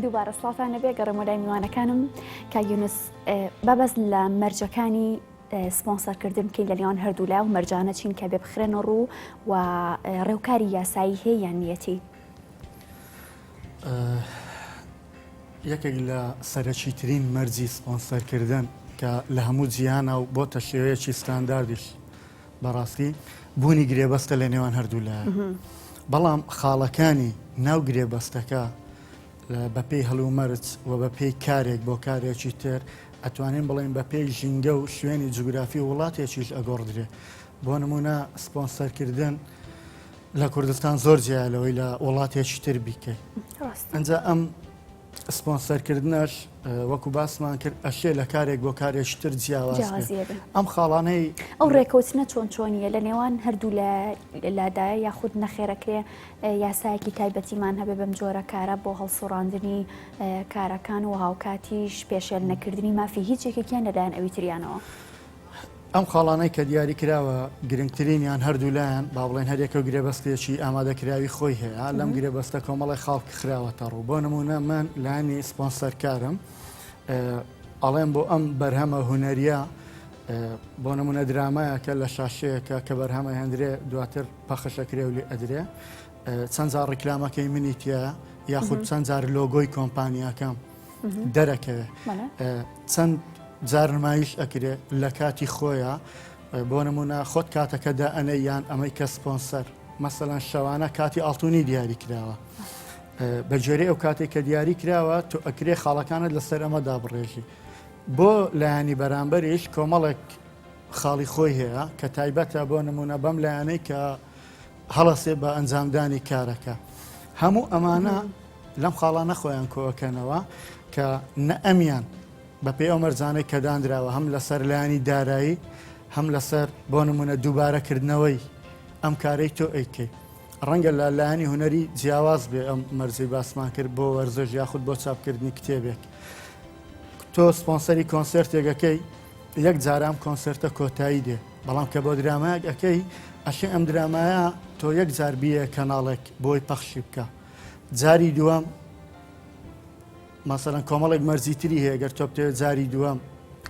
دووبارە سڵاوتان لەبێ گەڕێمەوە لای میوانەکانم کاک یونس با بەس لە مەرجەکانی سپۆنسەرکردن بکەین لە نێوان هەردوو لا و مەرجانە چین کە بێ بخرێنە ڕوو و ڕێوکاری یاسایی هەیە یان نیەتی یەکێک لە سەرەکیترین مەرجی سپۆنسەرکردن کە لە هەموو جیهانە و بۆتە شێوەیەکی ستانداردیش بەڕاستی بوونی گرێبەستە لە نێوان هەردوو لایە بەڵام خاڵەکانی ناو گرێبەستەکە بەپێی هەلومەرج و بەپێی کارێک بۆ کارێکی تر ئەتوانین بڵێن بەپێی ژینگە و شوێنی جوگرافی وڵاتێکیش ئەگۆڕدرێ بۆ نمونە سپۆنسەرکردن لە کوردستان زۆر جیایە لەوەی لە وڵاتێکی تر بیکەی ئەجا ئەم سپۆنسەرکردنەش وەکو باسمان کرد ئەشێ لە کارێک بۆ کارێکی تر جیاواز بێ. ئەم خاڵانەی ئەو ڕێکەوتنە چۆن چۆنیە لە نێوان هەردوو لادایە یاخود نەخێرەکرێ یاسایەکی تایبەتیمان هەبێ بەم جۆرە کارە بۆ هەڵسوڕاندنی کارەکان و هاوکاتیش پێشێل نەکردنی مافی هیچ یەکێکیان لەلایەن ئەوی تریانەوە. ئەم خاڵانەی کە دیاری کراوە گرنگترینیان هەردوولایان با بڵێن هەریەکە و گرێبەستێکی ئامادەکراوی خۆی هەیە لەم گرێبەستە کۆمەڵی خاڵ خراوەتە ڕوو بۆ نمونە من لایەنی سپۆنسەرکارم ئەڵێم بۆ ئەم بەرهەمە هونەریە بۆ نمونە درامایەکە لە شاشەیەکە کە بەرهەمە هێندرێ دواتر پەخشەکرێ و لێ ئەدرێ چەند جار ڕیکلامەکەی منی تیا یاخود چەند جار لۆگۆی کۆمپانیاکەم دەرەکەوێ چەند جار نمایش ئەکرێ لە کاتی خۆیە بۆ نمونە خۆت کاتەکە دا ئەنەی یان ئەمەی کە سپۆنسەر مەسەلەن شەوانە کاتی ئاڵتونی دیاری کراوە بە گوێرەی ئەو کاتێک کە دیاری کراوە تۆ ئەکرێ خاڵەکانت لەسەر ئەمە دابڕێژی بۆ لایەنی بەرامبەریش کۆمەڵێک خاڵی خۆی هەیە کە تایبەتە بۆ نمونە بەم لایەنەی کە هەڵەسێ بە ئەنجامدانی کارەکە هەموو ئەمانە لەم خاڵانە خۆیان کۆئەکەنەوە کە نە ئەمیان بەپێی ئەو مەرجانەی کە دانراوە هەم لەسەر لایەنی دارایی هەم لەسەر بۆ نمونە دووبارەکردنەوەی ئەم کارەی تۆ ئەیکەی ڕەنگە لە لایەنی هونەری جیاواز بێ ئەم مەرجەی باسمان کرد بۆ وەرزش یاخود بۆ چاپکردنی کتێبێک تۆ سپۆنسەری کۆنسێرتێک ئەکەی یەک جارام کۆنسێرتە کۆتایی دێ بەڵام کە بۆ درامایەک ئەکەی ئەشێ ئەم درامایە تۆ یەک جار بیە کەناڵێک بۆی پەخشی بکە جاری دووەم مەسەلەن کۆمەڵێک مەرجی تری هەیە گەر تۆ بتەوێت جاری دووەم.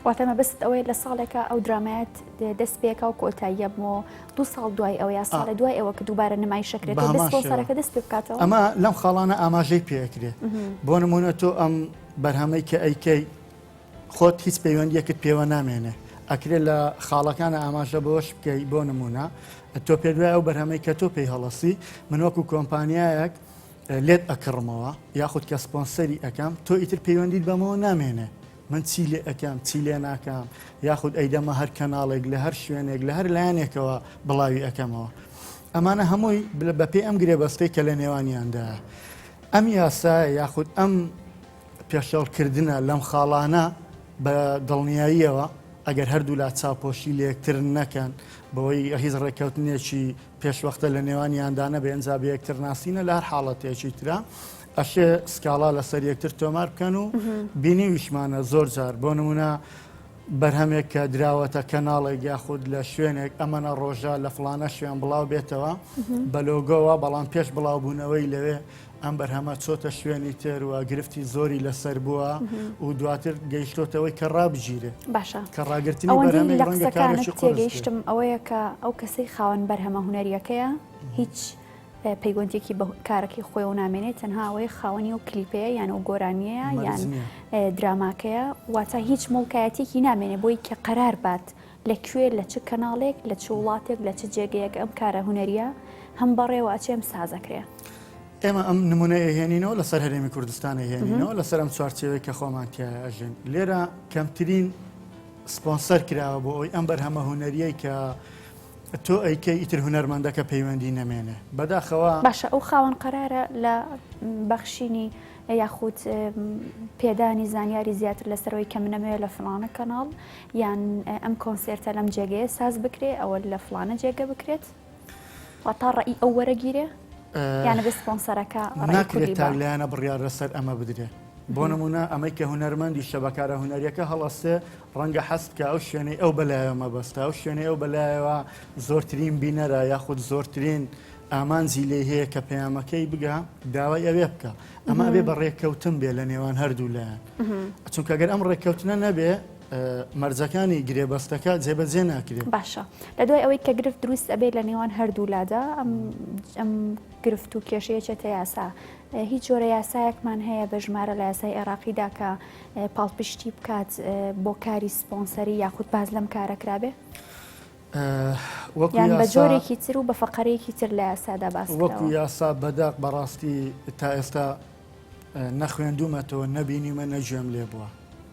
واتە مەبەستت ئەوەیە لە ساڵێکا ئەو درامایەت دەست پێکا و کۆتاییە بۆ دوو ساڵ دوای ئەوە یا ساڵێ دوای ئەوە کە دووبارە نمایش ئەکرێتەوە بە سپۆنسەرەکە دەست پێ بکاتەوە؟ ئەمە لەم خاڵانە ئاماژەی پێ ئەکرێ بۆ نموونە تۆ ئەم بەرهەمەی کە ئەیکەی خۆت هیچ پەیوەندیەکت پێوە نامێنێ ئەکرێ لە خاڵەکانە ئاماژە بەوەش بکەی بۆ نمونە تۆ پێت وایە ئەو بەرهەمەی کە تۆ پێی هەڵەسی من وەکو کۆمپانیایەک لێت ئەکڕمەوە یاخود کە سپۆنسەری ئەەکەم تۆ ئیتر پەیوەندیت بەمەوە نامێنێ من چی لێ ئەەکەم چی لێ ناکەم یاخود ئەیدەمە هەر کەناڵێک لە هەر شوێنێک لە هەر لایەنێکەوە بڵاوی ئەەکەمەوە ئەمانە هەمووی بەپێی ئەم گرێبەستەی کە لە نێوانیاندا ئەم یاسایە یاخود ئەم پێشێڵکردنە لەم خاڵانە بە دڵنیاییەوە ئەگەر هەردوولا چاوپۆشی لە یەکتر نەکەن بەوەی هیچ ڕێککەوتنێکی پێشوەختە لە نێوانیاندا نەبێ ئەنجا بە یەکتر ناسینە لە هەر حاڵەتێکی ترا. ئەشێ سکاڵا لەسەر یەکتر تۆمار بکەن و بینیویشمانە زۆر جار بۆ نمونە بەرهەمێک کە دراوەتە کەناڵێک یاخود لە شوێنێک ئەمەنە ڕۆژە لە فڵانە شوێن بڵاو بێتەوە بە لۆگۆوە بەڵام پێش بڵاوبوونەوەی لەوێ ئەم بەرهەمە چۆتە شوێنی تر و گرفتی زۆری لەسەر بووە و دواتر گەیشتۆتەوەی کە ڕابگیرێ باشە کە ڕاگرتنی ئەوەندەی بەرهەمێک لە ڕەنگە قسەکانت کارێکی قورس بێ. تێگەیشتم ئەوەیە کە ئەو کەسەی خاوەن بەرهەمە هونەریەکەیە هیچ پەیوەندیەکی بە کارەکەی خۆیەوە نامێنێت تەنها ئەوەیە خاوەنی ئەو کلیپەیە یان ئەو گۆرانیەیە یان دراماکەیە واتە هیچ موڵکایەتێکی نامێنێ بۆی کە قەرار بات لە کوێ لە چ کەناڵێک لە چ وڵاتێک لە چ جێگەیەک ئەم کارە هونەریە هەم بەڕێوە ئەچێ ئەم سازەکرێ. ئێمە ئەم نمونە ئەهێنینەوە لەسەر هەرێمی کوردستان ئەهێنینەوە لەسەر ئەم چوارچێوەی کە خۆمان تیایا ئەژین لێرە کەمترین سپۆنسەر کراوە بۆ ئەوی ئەم بەرهەمە هونەریەی کە تۆ ئەیکەی ئیتر هونەرمەندەکە پەیوەندی نەمێنێ بەداخەوە. باشە ئەو خاوەن قەرارە لە بەخشینی یاخود پێدانی زانیاری زیاتر لەسەرەوەی کە منەمەوێ لە فڵانە کەناڵ یان ئەم کۆنسێرتە لەم جێگەیە ساز بکرێ ئەوە لە فڵانە جێگە بکرێت واتا ڕەئی ئەو وەرەگیرێ یانە بێ سپۆنسەرەکە ناکرێت تاک لایەنە بڕیار لەسەر ئەمە بدرێ. بۆ نمونە ئەمەی کە هونەرمەندیشە بە کارە هونەریەکە هەڵەستێ ڕەنگە حەز بکا ئەو شوێنەی ئەو بەلایەوە مەبەستە ئەو شوێنەی ئەو بەلایەوە زۆرترین بینەرە یاخود زۆرترین ئامانجی لێی هەیە کە پەیامەکەی بگا داوای ئەوێ بکا ئەمە ئەبێ بە ڕێککەوتن بێ لە نێوان هەردوو لایەن چونکە گەر ئەم ڕێککەوتنە نەبێ مەرجەکانی گرێبەستەکە جێبەجێ ناکرێت. باشە لە دوای ئەوەی کە گرفت دروست ئەبێت لە نێوان هەردوو لادا ئەم ئەم گرفت و کێشەیە چێتە یاسا هیچ جۆرە یاسایەکمان هەیە بە ژمارە لە یاسای عێراقیدا کە پاڵپشتی بکات بۆ کاری سپۆنسەری یاخود باز لەم کارە کرابێ؟ یان بە جۆرێکی تر و بە فەقەرەیەکی تر لە یاسادا باس وەکو یاسا بەداق بەڕاستی تا ئێستا نەخوێندومەتەوە نەبینیمە نەگوێم لێ بووە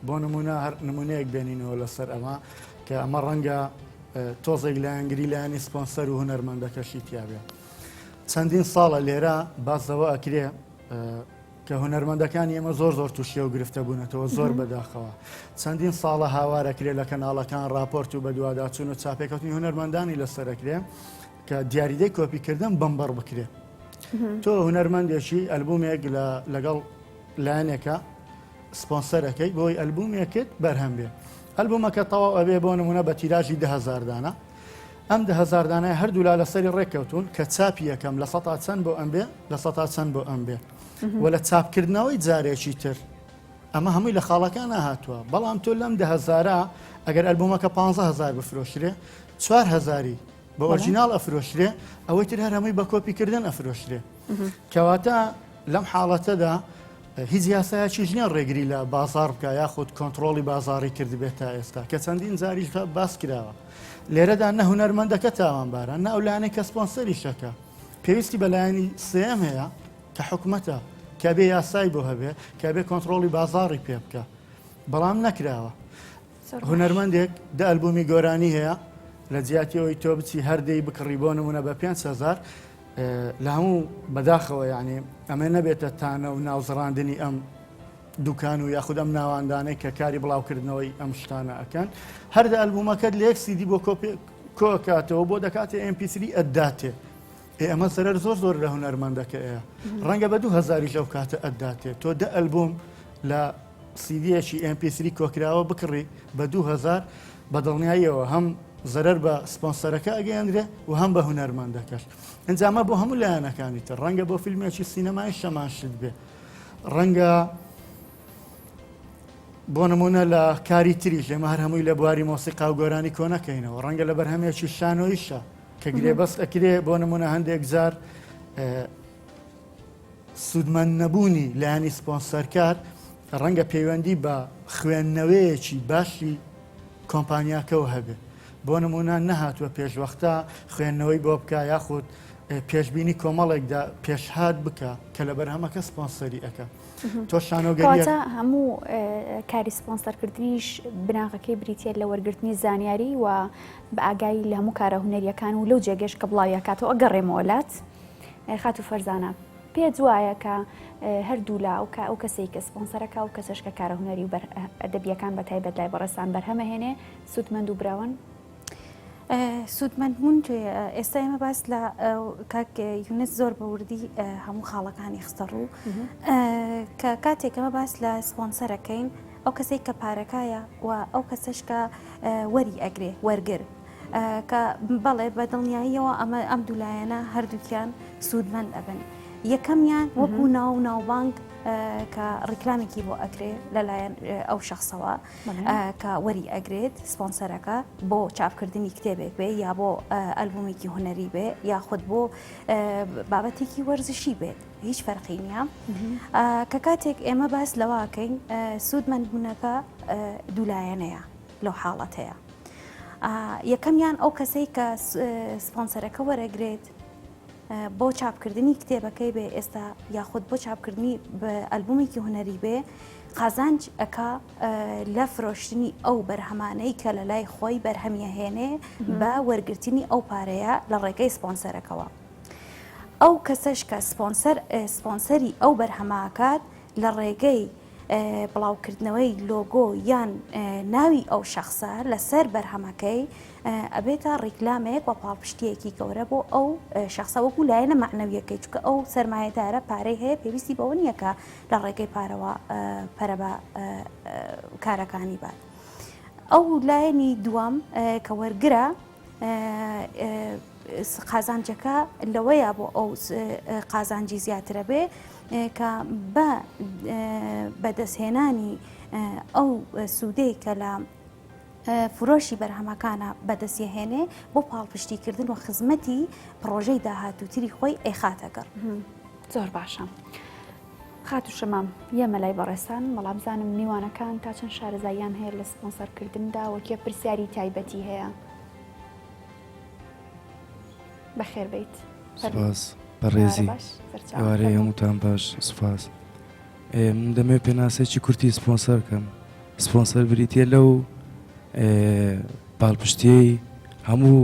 بۆ نمونە هەر نمونەیەک بێنینەوە لەسەر ئەمە کە ئەمە ڕەنگە تۆزێک لایەنگری لایەنی سپۆنسەر و هونەرمەندەکەشی تیاابێ چەندین ساڵە لێرە باس لەوە ئەکرێ کە هونەرمەندەکانی ئێمە زۆر زۆر تووشی ئەو گرفتە بوونەتەوە زۆر بەداخەوە چەندین ساڵە هاوارەکرێ لە کەناڵەکان راپۆرت و بەدواداچوون و چاپێکەوتنی هونەرمەندانی لەسەرەکرێ کە دیاریدەی کۆپیکردن بمبڕ بکرێ تۆ هونەرمەندێکی ئەلبومێک لەگەڵ لایەنێکە سپۆنسەرەکەی بۆی ئەلبومێکت بەرهەم بێ ئەلبومەکە تەواو ئەبێ بۆ نمونە بە تیراژی دههزار دانە ئەم 10هزار دانای هەردوولا لەسەری ڕێککەوتون کە چاپی یەکەم لە سەتا چەند بۆ ئەم بێ لە سەتا چەند بۆ ئەم بێ و لە چاپکردنەوەی جارێکی تر ئەمە هەمووی لە خاڵەکان هاتووە بەڵام تۆ لەم دههزارە ئەگەر ئەلبومەکە 15هزار بفرۆشرێ چوار هەزاری بە ئۆرجیناڵ ئەفرۆشرێ ئەوەی تر هەر هەمووی بە کۆپیکردن ئەفرۆشرێ کەواتە لەم حاڵەتەدا هیچ یاسایەکیش نییە ڕێگری لە بازاڕ بکە یاخود کۆنتڕۆڵی بازاڕی کردبێت تا ئێستا کە چەندین جاریش باس کراوە لێرەدا نە هونەرمەندەکە تاوانبارە نە ئەو لایەنەی کە سپۆنسەریشەکە پێویستی بە لایەنی سێیەم هەیە کە حکومەتە کە بێ یاسای بۆ هەبێ کە بێ کۆنتڕۆڵی بازاڕی پێ بکە بەڵام نەکراوە هونەرمەندێک دە ئەلبومی گۆرانی هەیە لە جیاتی ئەوەی تۆ بچی هەر دەی بکڕی بۆ نمونە بە 5هزار لە هەموو بەداخەوە یعنی ئەمە نەبێتە تانە و ناوزڕاندنی ئەم دوکان و یاخود ئەم ناواندانەی کە کاری بڵاوکردنەوەی ئەم شتانە ئەکەن هەردە ئەلبومەکەت لە یەک سیدی بۆ کۆپی کۆکاتەوە بۆ دەکاتێ MP3 ئەداتێ ئێ ئەمە زەرەر زۆر زۆر لە هونەرمەندەکە ئەیە ڕەنگە بە دوو هەزاریش ئەو کاتە ئەتداتێ تۆ دە ئەلبوم لە سیدیەکی MP3 کۆکراوە بکڕی بە 2000 بە دڵنیاییەوە هەم زەرەر بە سپۆنسەرەکە ئەگەیەندرێ و هەم بە هونەرمەندەکەش ئینجا ئەمە بۆ هەموو لایەنەکانی تر ڕەنگە بۆ فیلمێکی سینەمایی شەمان شت بێ ڕەنگە بۆ نمونە لە کاری تریش ئێمە هەر هەمووی لە بواری مۆسیقا و گۆرانی کۆ نەکەینەوە ڕەنگە لە بەرهەمێکی شانۆیشە کە گرێبەست ئەکرێ بۆ نمونە هەندێک جار سوودمەند نەبوونی لایەنی سپۆنسەرکار ڕەنگە پەیوەندی بە خوێندنەوەیەکی باشی کۆمپانیاکەوە هەبێ بۆ نمونە نەهاتووە پێشوەختە خوێندنەوەی بۆ بکە یاخود پێشبینی کۆمەڵێکدا پێشهات بکە کە لە بەرهەمەکە سپۆنسەری ئەەکە تۆ شانۆگەریەک. کەواتە هەموو کاری سپۆنسەرکردنیش بناغەکەی بریتییە لە وەرگرتنی زانیاری و بە ئاگایی لە هەموو کارە هونەرییەکان و لەو جێگەش کە بڵاویەکاتەوە ئەگەڕێمەوە لات خاتوو فەرزانە پێت وایە کە هەردوولا ئەو کە ئەو کەسەی کە سپۆنسەرەکە و کەسەش کە کارە هونەری و ئەدەبیەکان بە تایبەت لای بەڕێزتان بەرهەمەهێنێ سوودمەند و براوەن؟ سوودمەند بوون ئێستا ئێمە باس لە کاک یونس زۆر بە وردی هەموو خاڵەکانی خستە ڕوو کە کاتێک ئەمە باس لە سپۆنسەرەکەین ئەو کەسێک کە پارەکایە و ئەو کەسەش کە وەری ئەگرێ وەرگر کە بەڵێ بە دڵنیاییەوە ئەمە ئەم دوولایەنە هەردووکیان سوودمەند ئەبن یەکەمیان وەکو ناو ناوبانگ کە ڕیکلامێکی بۆ ئەکرێ لەلایەن ئەو شخصەوە کە وەری ئەگرێت سپۆنسەرەکە بۆ چاپکردنی کتێبێک بێ یا بۆ ئەلبومێکی هونەری بێ یاخود بۆ بابەتێکی وەرزشی بێت هیچ فەرقی نییە کە کاتێک ئێمە باس لەواکەین سوودمەندبوونەکە دوولایەنەیە لەو حاڵەتەیە یەکەمیان ئەو کەسەی کە سپۆنسەرەکە وەرەگرێت بۆ چاپکردنی کتێبەکەی بێ ئێستا یاخود بۆ چاپکردنی ئەلبومێکی هونەری بێ قازانج ئەکا لە فرۆشتنی ئەو بەرهەمانەی کە لە لای خۆی بەرهەمیەهێنێ بە وەرگرتنی ئەو پارەیە لە ڕێگەی سپۆنسەرەکەوە. ئەو کەسەش کە سپۆنسەر سپۆنسەری ئەو بەرهەماکات لە ڕێگەی بڵاوکردنەوەی لۆگۆ یان ناوی ئەو شەخسە لەسەر بەرهەمەکەی ئەبێتە ڕیکلامێک و پاڵپشتیەکی گەورە بۆ ئەو شەخسە وەکو لایەنە مەعنەویەکەی چونکە ئەو سەرمایەدارە پارەی هەیە پێویستی بەوە نییە کە لە ڕێگەی پارەوە پەرە بە کارەکانی بات. ئەو لایەنی دووەم کە وەرگرە قازانجەکە لەوەیە بۆ ئەو قازانجی زیاترە بێ کە بە بەدەستهێنانی ئەو سوودەی کە لە فرۆشی بەرهەمەکانە بەدەستیهێنێ بۆ پاڵپشتیکردن و خزمەتی پڕۆژەی داهاتووتری خۆی ئەیخاتە گەڕ. زۆر باشە خاتوو شەمام یەمە لای بەڕێزتان بەڵام بزانم میوانەکان تا چەند شارەزاییان هەیە لە سپۆنسەرکردندا و کێ پرسیاری تایبەتی هەیە؟ بەخێر بیت. سپاس بەڕێزی ئێوارەی هەمووتان باش سپاس. من دەمەوێت پێناسەیەکی کورتی سپۆنسەر کەم سپۆنسەر بریتە لەو پاڵپشتیەی هەموو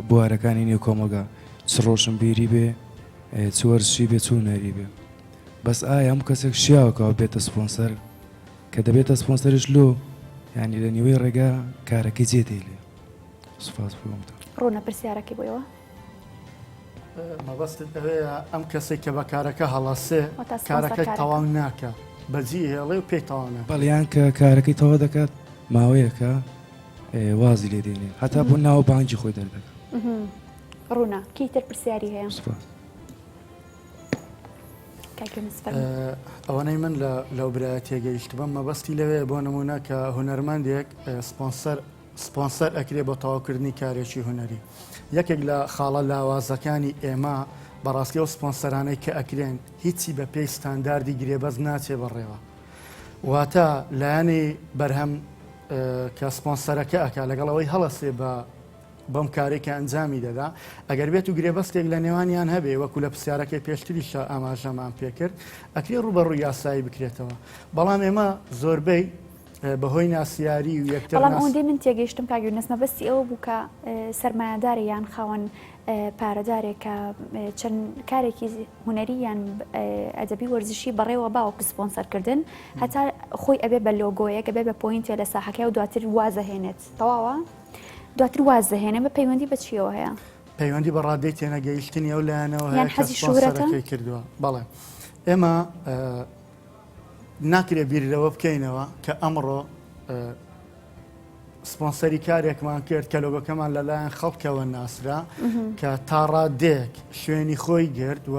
بوارەکانی نێو کۆمەڵگا چ ڕۆشنبیری بێ چ وەرزشی بێ چ هونەری بێ بەس ئایا هەموو کەسێک شیاوە کەەوە بێتە سپۆنسەر کە دەبێتە سپۆنسەرش لۆ ینی لە نیوەی ڕێگا کارەکەی جێ دێلێ سپاس بۆ ڕوونە پرسیارەکەی بۆیەوە مەبەستت ئەوەیە ئەم کەسێک کە بە کارەکە هەڵەسێ کارەکە تەواو ناکە بەجی هێڵێ و پێی تەواو ناکە بەڵیان کە کارەکەی تەوا دەکات ماوەیەکە وازی لێ دێنێ هەتا بۆ ناو بانگی خۆی دەردەکات ڕوونە کی تر پرسیاری هەیە ئەوەنەی من لە لەو برایە تێگەیشتبم مەبەستی لەوێ بۆ نمونە کە هونەرمەندێک سپۆنسەر سپۆنسەر ئەکرێ بۆ تەواوکردنی کارێکی هونەری. یەکێک لە خاڵە لاوازەکانی ئێمە بەڕاستی ئەو سپۆنسەرانەی کە ئەکرێن هیچی بە پێی ستانداردی گرێبەست ناچێ بەڕێوە. واتە لایەنی بەرهەم کە سپۆنسەرەکە ئەکا لەگەڵ ئەوەی هەڵەسێ بە بەم کارێک کە ئەنجامی دەدا ئەگەر بێت و گرێبەستێک لە نێوانیان هەبێ وەکو لە پرسیارەکەی پێشتریشا ئاماژەمان پێکرد ئەکرێ ڕووبەڕووی یاسایی بکرێتەوە بەڵام ئێمە زۆربەی بەهۆی ناسیاری و یەکتر بەڵام ئەوەندەی من تێگەیشتم کاک یونس مەبەستی ئەوە بوو کە سەرمایەدارێ یان خاوەن پارەدارێک کە چەند کارێکی هونەری یان ئەدەبی وەرزشی بەڕێوە با وەکو سپۆنسەرکردن هەتا خۆی ئەبێ بە لۆگۆیەک ئەبێ بە point ێ لە ساحەکەی و دواتر وازەهێنێت تەواوە دواتر وازدەهێنێ بە پەیوەندی بە چیەوە هەیە؟ پەیوەندی بە ڕادەی تێنەگەیشتنی ئەو لایەنەوە هەیە کە سپۆنسەرەکەی کردووە بەڵێ ئێمە ناکرێت بیر لەوە بکەینەوە کە ئەمڕۆ سپۆنسەری کارێکمان کرد کە لۆگۆکەمان لەلایەن خەڵکەوە ناسرا کە تاڕادێک شوێنی خۆی گرت و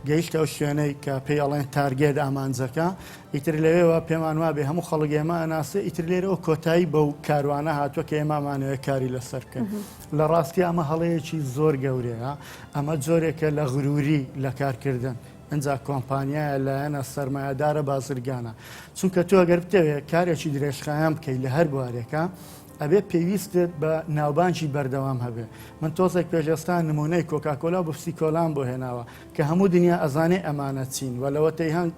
گەیشتە ئەو شوێنەی کە پێی ئەڵێن target ئامانجەکە ئیتر لەوێوە پێمان وابێ هەموو خەڵک ئێمە ئەناسێ ئیتر لێرەوە کۆتایی بەو کاروانە هاتووە کە ئێمامانەوە کاری لەسەر بکەن لە ڕاستی ئەمە هەڵەیەکی زۆر گەورەیە ئەمە جۆرێکە لە غروری لە کارکردن ئینجا کۆمپانیایە لایەنە سەرمایەدارە بازرگانە چونکە تۆ گەر بتەوێت کارێکی درێژخایەن بکەیت لە هەر بوارێکە ئەبێ پێویستت بە ناوبانگی بەردەوام هەبێ من تۆزێک پێش ئێستا نمونەی کۆکاکۆلا و بپسی کۆلام بۆ هێناوە کە هەموو دنیا ئەزانێ ئەمانە چین و لەوەتەی هەن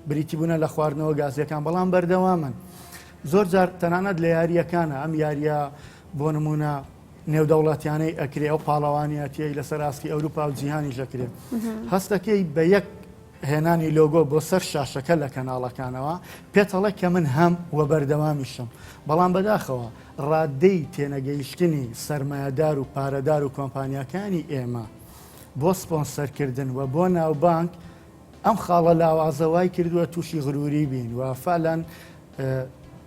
بریتی بوونە لە خواردنەوە گازیەکان بەڵام بەردەوامن زۆر جار تەنانەت لە یاریەکانە ئەم یاریە بۆ نمونە نێودەوڵەتیانەی ئەکرێ ئەو پاڵەوانیەتیەی لەسەر ئاستی ئەوروپا و جیهانیش ئەکرێ هەستەکەی بە یەک. هێنانی لۆگۆ بۆ سەر شاشەکە لە کەناڵەکانەوە پێت ئەڵێ کە من هەم و بەردەوامیشم بەڵام بەداخەوە ڕادەی تێنەگەیشتنی سەرمایەدار و پارەدار و کۆمپانیاکانی ئێمە بۆ سپۆنسەرکردن و بۆ ناوبانگ ئەم خاڵە لاوازە وای کردووە تووشی غروری بین و فعلەن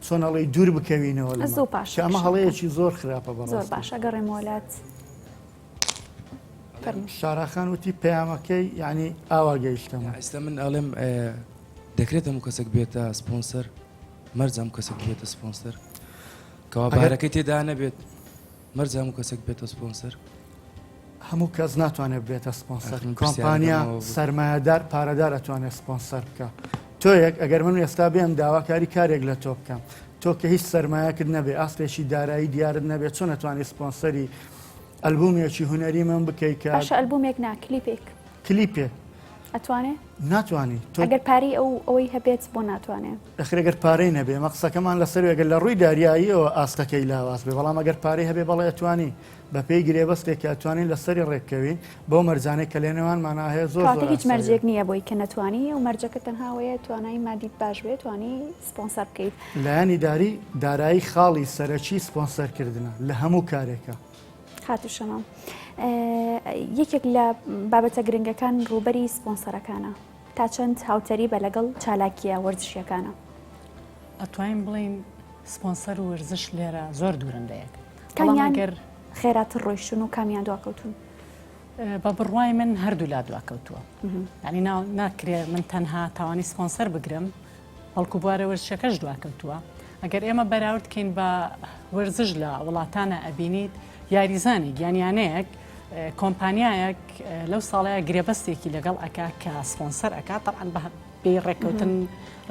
چۆن ئەڵێی دوور بکەوینەوە لەمە زوو پاشەکشە کە ئەمە هەڵەیەکی زۆر خراپە زۆر بەڕاستی. باشە گەڕێمەوە لات. فەرموو. شاراخان وتی پەیامەکەی یانی ئاوا گەیشتە من. ئێستا من ئەڵێم دەکرێت هەموو کەسێک بێتە سپۆنسەر مەرجە هەموو کەسێک بێتە سپۆنسەر کەوا ئەگەر بارەکەی تێدا نەبێت مەرجە هەموو کەسێک بێتە سپۆنسەر. هەموو کەس ناتوانێت ببێتە سپۆنسەر ئاخر من پرسیارەکەم کۆمپانیا ئەوە بوو. سەرمایەدار پارەدار ئەتوانێت سپۆنسەر بکا تۆیەک ئەگەر من ئێستا بێم داواکاری کارێک لە تۆ بکەم تۆ کە هیچ سەرمایەکت نەبێ ئاستێکی دارایی دیارت نەبێ چۆن ئەتوانی سپۆنسەری ئەلبومێکی هونەری من بکەی کە باشە ئەلبومێک نا کلیپێک. کلیپێک. ئەتوانێ؟ ناتوانی تۆ. ئەگەر پارەی ئەو ئەوەی هەبێت بۆ ناتوانێ؟ ئەخر ئەگەر پارەی نەبێ ئێمە قسەکەمان لەسەر ئەگەر لە ڕووی داریاییەوە ئاستەکەی لاواز بێ بەڵام ئەگەر پارەی هەبێ بەڵێ ئەتوانی بەپێی گرێبەستێک کە ئەتوانین لەسەری ڕێککەوین بەو مەرجانەی کە لەنێوانمانا هەیە زۆر کەواتە زۆر هیچ ئاساییە. مەرجێک نییە بۆی کە نەتوانی و مەرجەکە تەنها ئەوەیە توانای مادیت باش بێ توانی سپۆنسەر بکەیت. لایەنی داری دارایی خاڵی سەرەکی سپۆنسەرکردنە لە هەموو کارێکا. خاتوو شەمە یەکێک لە بابەتە گرنگەکان ڕووبەری سپۆنسەرەکانە تا چەند هاوتەریبە لەگەڵ چالاکییە وەرزشییەکانە؟ ئەتوانین بڵێین سپۆنسەر و وەرزش لێرە زۆر دوورن لە یەک. بەڵام کامیان ئەگەر خێراتر ڕۆیشتوون و کامیان دواکەوتوون؟ بە بڕوای من هەردوولا دواکەوتووە. یانی ناکرێ من تەنها تاوانی سپۆنسەر بگرم بەڵکو بوارە وەرزشەکەش دواکەوتووە. ئەگەر ئێمە بەراورد کەین بە وەرزش لە وڵاتانە ئەبینیت یاریزانێک یان یانەیەک کۆمپانیایەک لەو ساڵەیە گرێبەستێکی لەگەڵ ئەکا کە سپۆنسەر ئەکا تەبعەن بە پێی ڕێککەوتن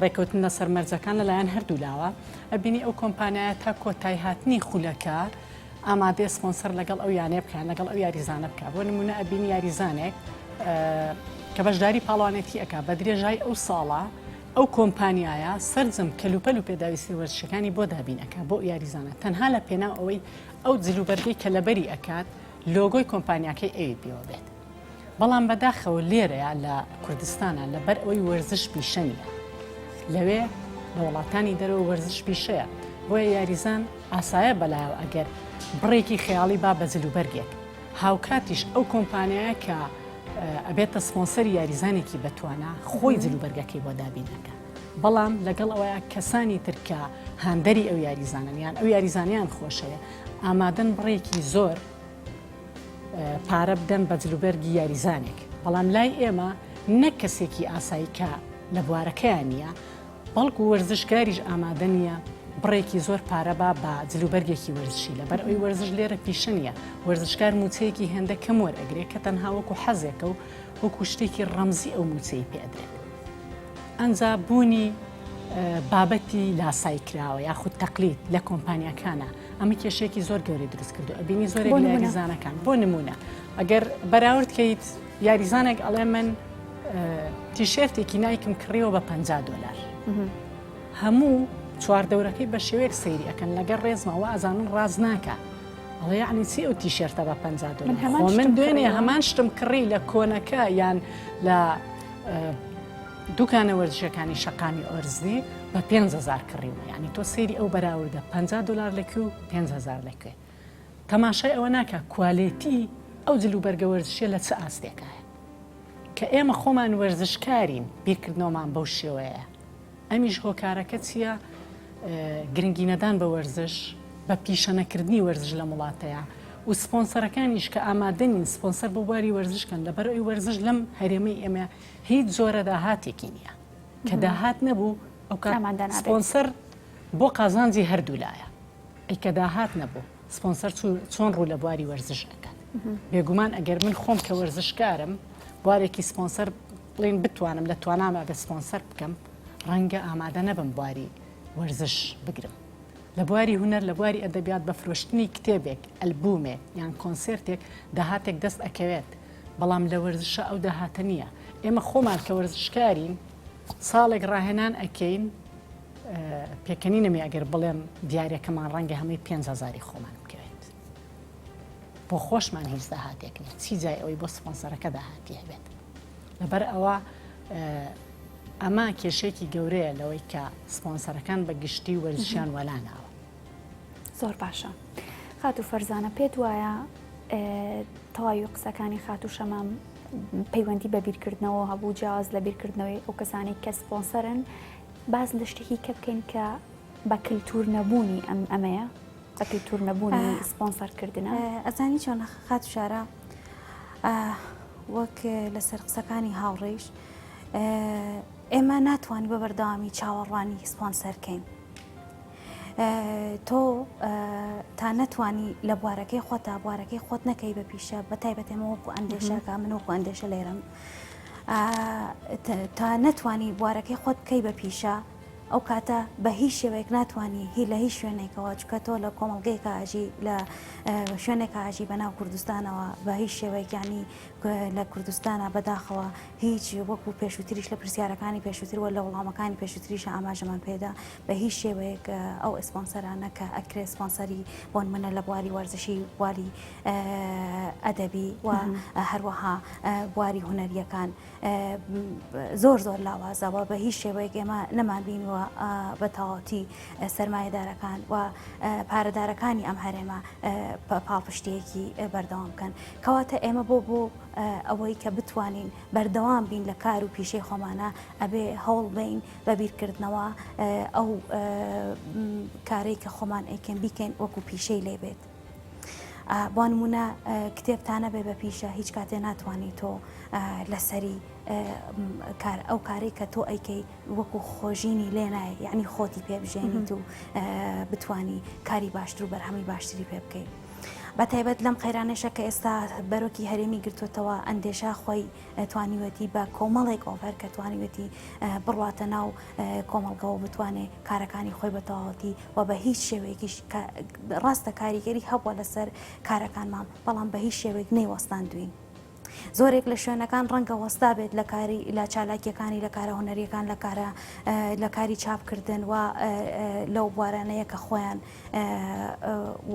ڕێککەوتن لەسەر مەرجەکان لەلایەن هەردوو لاوە ئەبینی ئەو کۆمپانیایە تا کۆتای هاتنی خولەکە ئامادەیە سپۆنسەر لەگەڵ ئەو یانەیە بکە لەگەڵ ئەو یاریزانە بکە بۆ نمونە ئەبینی یاریزانێک کە بەشداری پاڵوانێتی ئەک بە درێژای ئەو ساڵە ئەو کۆمپانیایە سەرجەم کەلوپەل و پێداویستی وەرزشەکانی بۆ دابین ئەک بۆ یاریزانە تەنها لە پێناو ئەوەی ئەو جلوبەرگەی کە لەبەری ئەکات لۆگۆی کۆمپانیاکەی ئەوی پێوە بێت. بەڵام بەداخەوە لێرەیا لە کوردستانا لەبەر ئەوەی وەرزش پیشە نییە لەوێ لە وڵاتانی دەرەوە وەرزش پیشەیە بۆیە یاریزان ئاسایە بەلایەوە ئەگەر بڕێکی خەیاڵی با بە جلوبەرگێک هاوکاتیش ئەو کۆمپانیایە کە ئەبێتە سپۆنسەری یاریزانێکی بەتوانا خۆی جلوبەرگەکەی بۆ دابین ئەکا بەڵام لەگەڵ ئەوەیە کەسانی تر کە هاندەری ئەو یاریزانن یان ئەو یاریزانیان خۆشەوێ ئامادەن بڕێکی زۆر پارە بدەن بە جلوبەرگی یاریزانێک، بەڵام لای ئێمە نەک کەسێکی ئاسایی کە لە بوارەکەیان نییە، بەڵکو وەرزشکاریش ئامادە نییە بڕێکی زۆر پارە با بە جلوبەرگێکی وەرزشی، لەبەر ئەوەی وەرزش لێرە پیشە نییە، وەرزشکار مووچەیەکی هێندە کەم وەرئەگرێ کە تەنها وەکو حەزێکە و وەکو شتێکی ڕەمزی ئەو مووچەی پێ ئەدرێت. ئەنجا بوونی بابەتی لاسایی کراوە یاخود تەقلید لە کۆمپانیاکانە ئەمە کێشەیەکی زۆر گەورەی دروست کردو ئەبینی زۆرێک لە یاریزانەکان بۆ نمونە ئەگەر بەراورد کەیت یاریزانێک ئەڵێ من تیشێرتێکی نایکم کڕیەوە بە 50 دلار هەموو چواردەورەکەی بە شێوەیەک سەیری ئەەکەن لەگەر ڕێزمەوە ئەزانن ڕاز ناکە ئەڵێ یعنی چی ئەو تیشێرتە بە 50 دلار من دوێنێ هەمان شتم کڕی لە کۆنەکە یان لە دوکانە وەرزشیەکانی شەقامی ئۆرزی بە 5000 کڕیومە یعنی تۆ سەیری ئەو بەراوردە 50 دلار لە کوێ و 5000 لە کوێ تەماشای ئەوە ناکە کوالێتی ئەو جل و بەرگە وەرزشیە لە چ ئاستێکایە کە ئێمە خۆمان وەرزشکارین بیرکردنەوەمان بەو شێوەیە ئەمیش هۆکارەکە چییە؟ گرنگی نەدان بە وەرزش، بە پیشە نەکردنی وەرزش لەم وڵاتەیە و سپۆنسەرەکانیش کە ئامادە نین سپۆنسەر بۆ بواری وەرزش کەن لەبەر ئەوی وەرزش لەم هەرێمەی ئێمە هیچ جۆرە داهاتێکی نییە کە داهات نەبوو ئەو کات سپۆنسەر بۆ قازانجی هەردوو لایە ئەی کە داهات نەبوو سپۆنسەر چۆن ڕوو لە بواری وەرزش ئەکات بێگومان ئەگەر من خۆم کە وەرزشکارم بوارێکی سپۆنسەر بڵین بتوانم لە توانامە بە سپۆنسەر بکەم ڕەنگە ئامادە نەبم بواری وەرزش بگرم. لە بواری هونەر، لە بواری ئەدەبیات بە فرۆشتنی کتێبێک، ئەلبوومێک یان کۆنسێرتێک داهاتێک دەست ئەکەوێت، بەڵام لە وەرزشا ئەو داهاتە نییە. ئێمە خۆمان کە وەرزشکارین ساڵێک ڕاهێنان ئەکەین، پێکەنینم یە ئەگەر بڵێم دیارەکەمان ڕەنگە هەمووی پێنج هەزاری خۆمان بکەوێت. بۆ خۆشمان هیچ داهاتێک نییە، چی جای ئەوەی بۆ سپۆنسەرەکە داهاتی هەبێت. لەبەر ئەوە. ئەمە کێشەیەکی گەورەیە لەوەی کە سپۆنسەرەکان بە گشتی وەرزشیان وەلا ناوە. زۆر باشە خاتوو فەرزانە پێت وایە تەواوی قسەکانی خاتوو شەمام پەیوەندی بە بیرکردنەوە هەبوو جیاواز لە بیرکردنەوەی ئەو کەسانەی کە سپۆنسەرن باس لە شتێکی کە بکەین کە بە کللتور نەبوونی ئەم ئەمەیە بە کللتور نەبوونی سپۆنسەرکردنە ئەزانی چۆن خاتوو شارە وەک لەسەر قسەکانی هاوڕێیش ئێمە ناتوانین بە بەردەوامی چاوەڕوانی سپۆنسەر کەین. تۆ تا نەتوانی لە بوارەکەی خۆتا بوارەکەی خۆت نەکەی بە پیشە بە تایبەت ئێمە وەکو ئەندێشەکە من وەکو ئەندێشە لێرەم تا نەتوانی بوارەکەی خۆت بکەی بە پیشە ئەو کاتە بە هیچ شێوەیەک ناتوانی هی لە هیچ شوێنێکەوە چکە تۆ لە کۆمەڵگەیەکە ئەژی لە شوێنێکە ئەژی بەناو کوردستانەوە بە هیچ شێوەیەکیانی لە کوردستانە بەداخەوە هیچ وەکو پێشووتریش لە پرسیارەکانی پێشووتر وە لە وەڵامەکانی پێشووتریش ئاماژەمان پێدا بە هیچ شێوەیەک ئەو ئسپۆنسەرانە کە ئەکرێ سپۆنسەری بۆنمونە لە بواری وەرزشی بواری ئەدەبی و هەروەها بواری هونەریەکان زۆر زۆر لاوازە و بە هیچ شێوەیەک ئێمە نەمانبینیوە بە تەواوەتی سەرمایەدارەکان و پارەدارەکانی ئەم هەرێمە پاڵپشتیەکی بەردەوام بکەن کەواتە ئێمە بۆ بۆ ئەوەی کە بتوانین بەردەوام بین لە کار و پیشەی خۆمانە ئەبێ هەوڵ بین بە بیرکردنەوە ئەو کارەی کە خۆمان ئەیکەن بیکەین وەکو پیشەی لێ بێت. بۆ نمونە کتێب تا نەبێ بە پیشە هیچ کاتێ ناتوانانی تۆ لەسەری کار ئەو کارەی کە تۆ ئەیکەی وەکو خۆژینی لێ نایە یعنی خۆتی پێ بژێنیت و بتانی کاری باشتر و بەرهەمی باشتری پێ بکەیت. بە تایبەت لەم قەیرانێشە کە ئێستا بەرۆکی هەرێمی گرتوتەوە ئەندێشە خۆی توانیوەتی بە کۆمەڵێک ئۆفەر کە توانیوەتی بڕواتە ناو کۆمەڵگەوە بتوانێ کارەکانی خۆی بە تەواوەتی و بە هیچ شێوەیەکیش ڕاستە کاریگەری هەبووە لەسەر کارەکانمان بەڵام بە هیچ شێوەیەک نەیوەستاندوین. زۆرێک لە شوێنەکان ڕەنگە وەستا بێت لە کاری لە چالاکیەکانی لە کارە هونەریەکان لە کارە لە کاری چاپکردن و لەو بوارانەیە کە خۆیان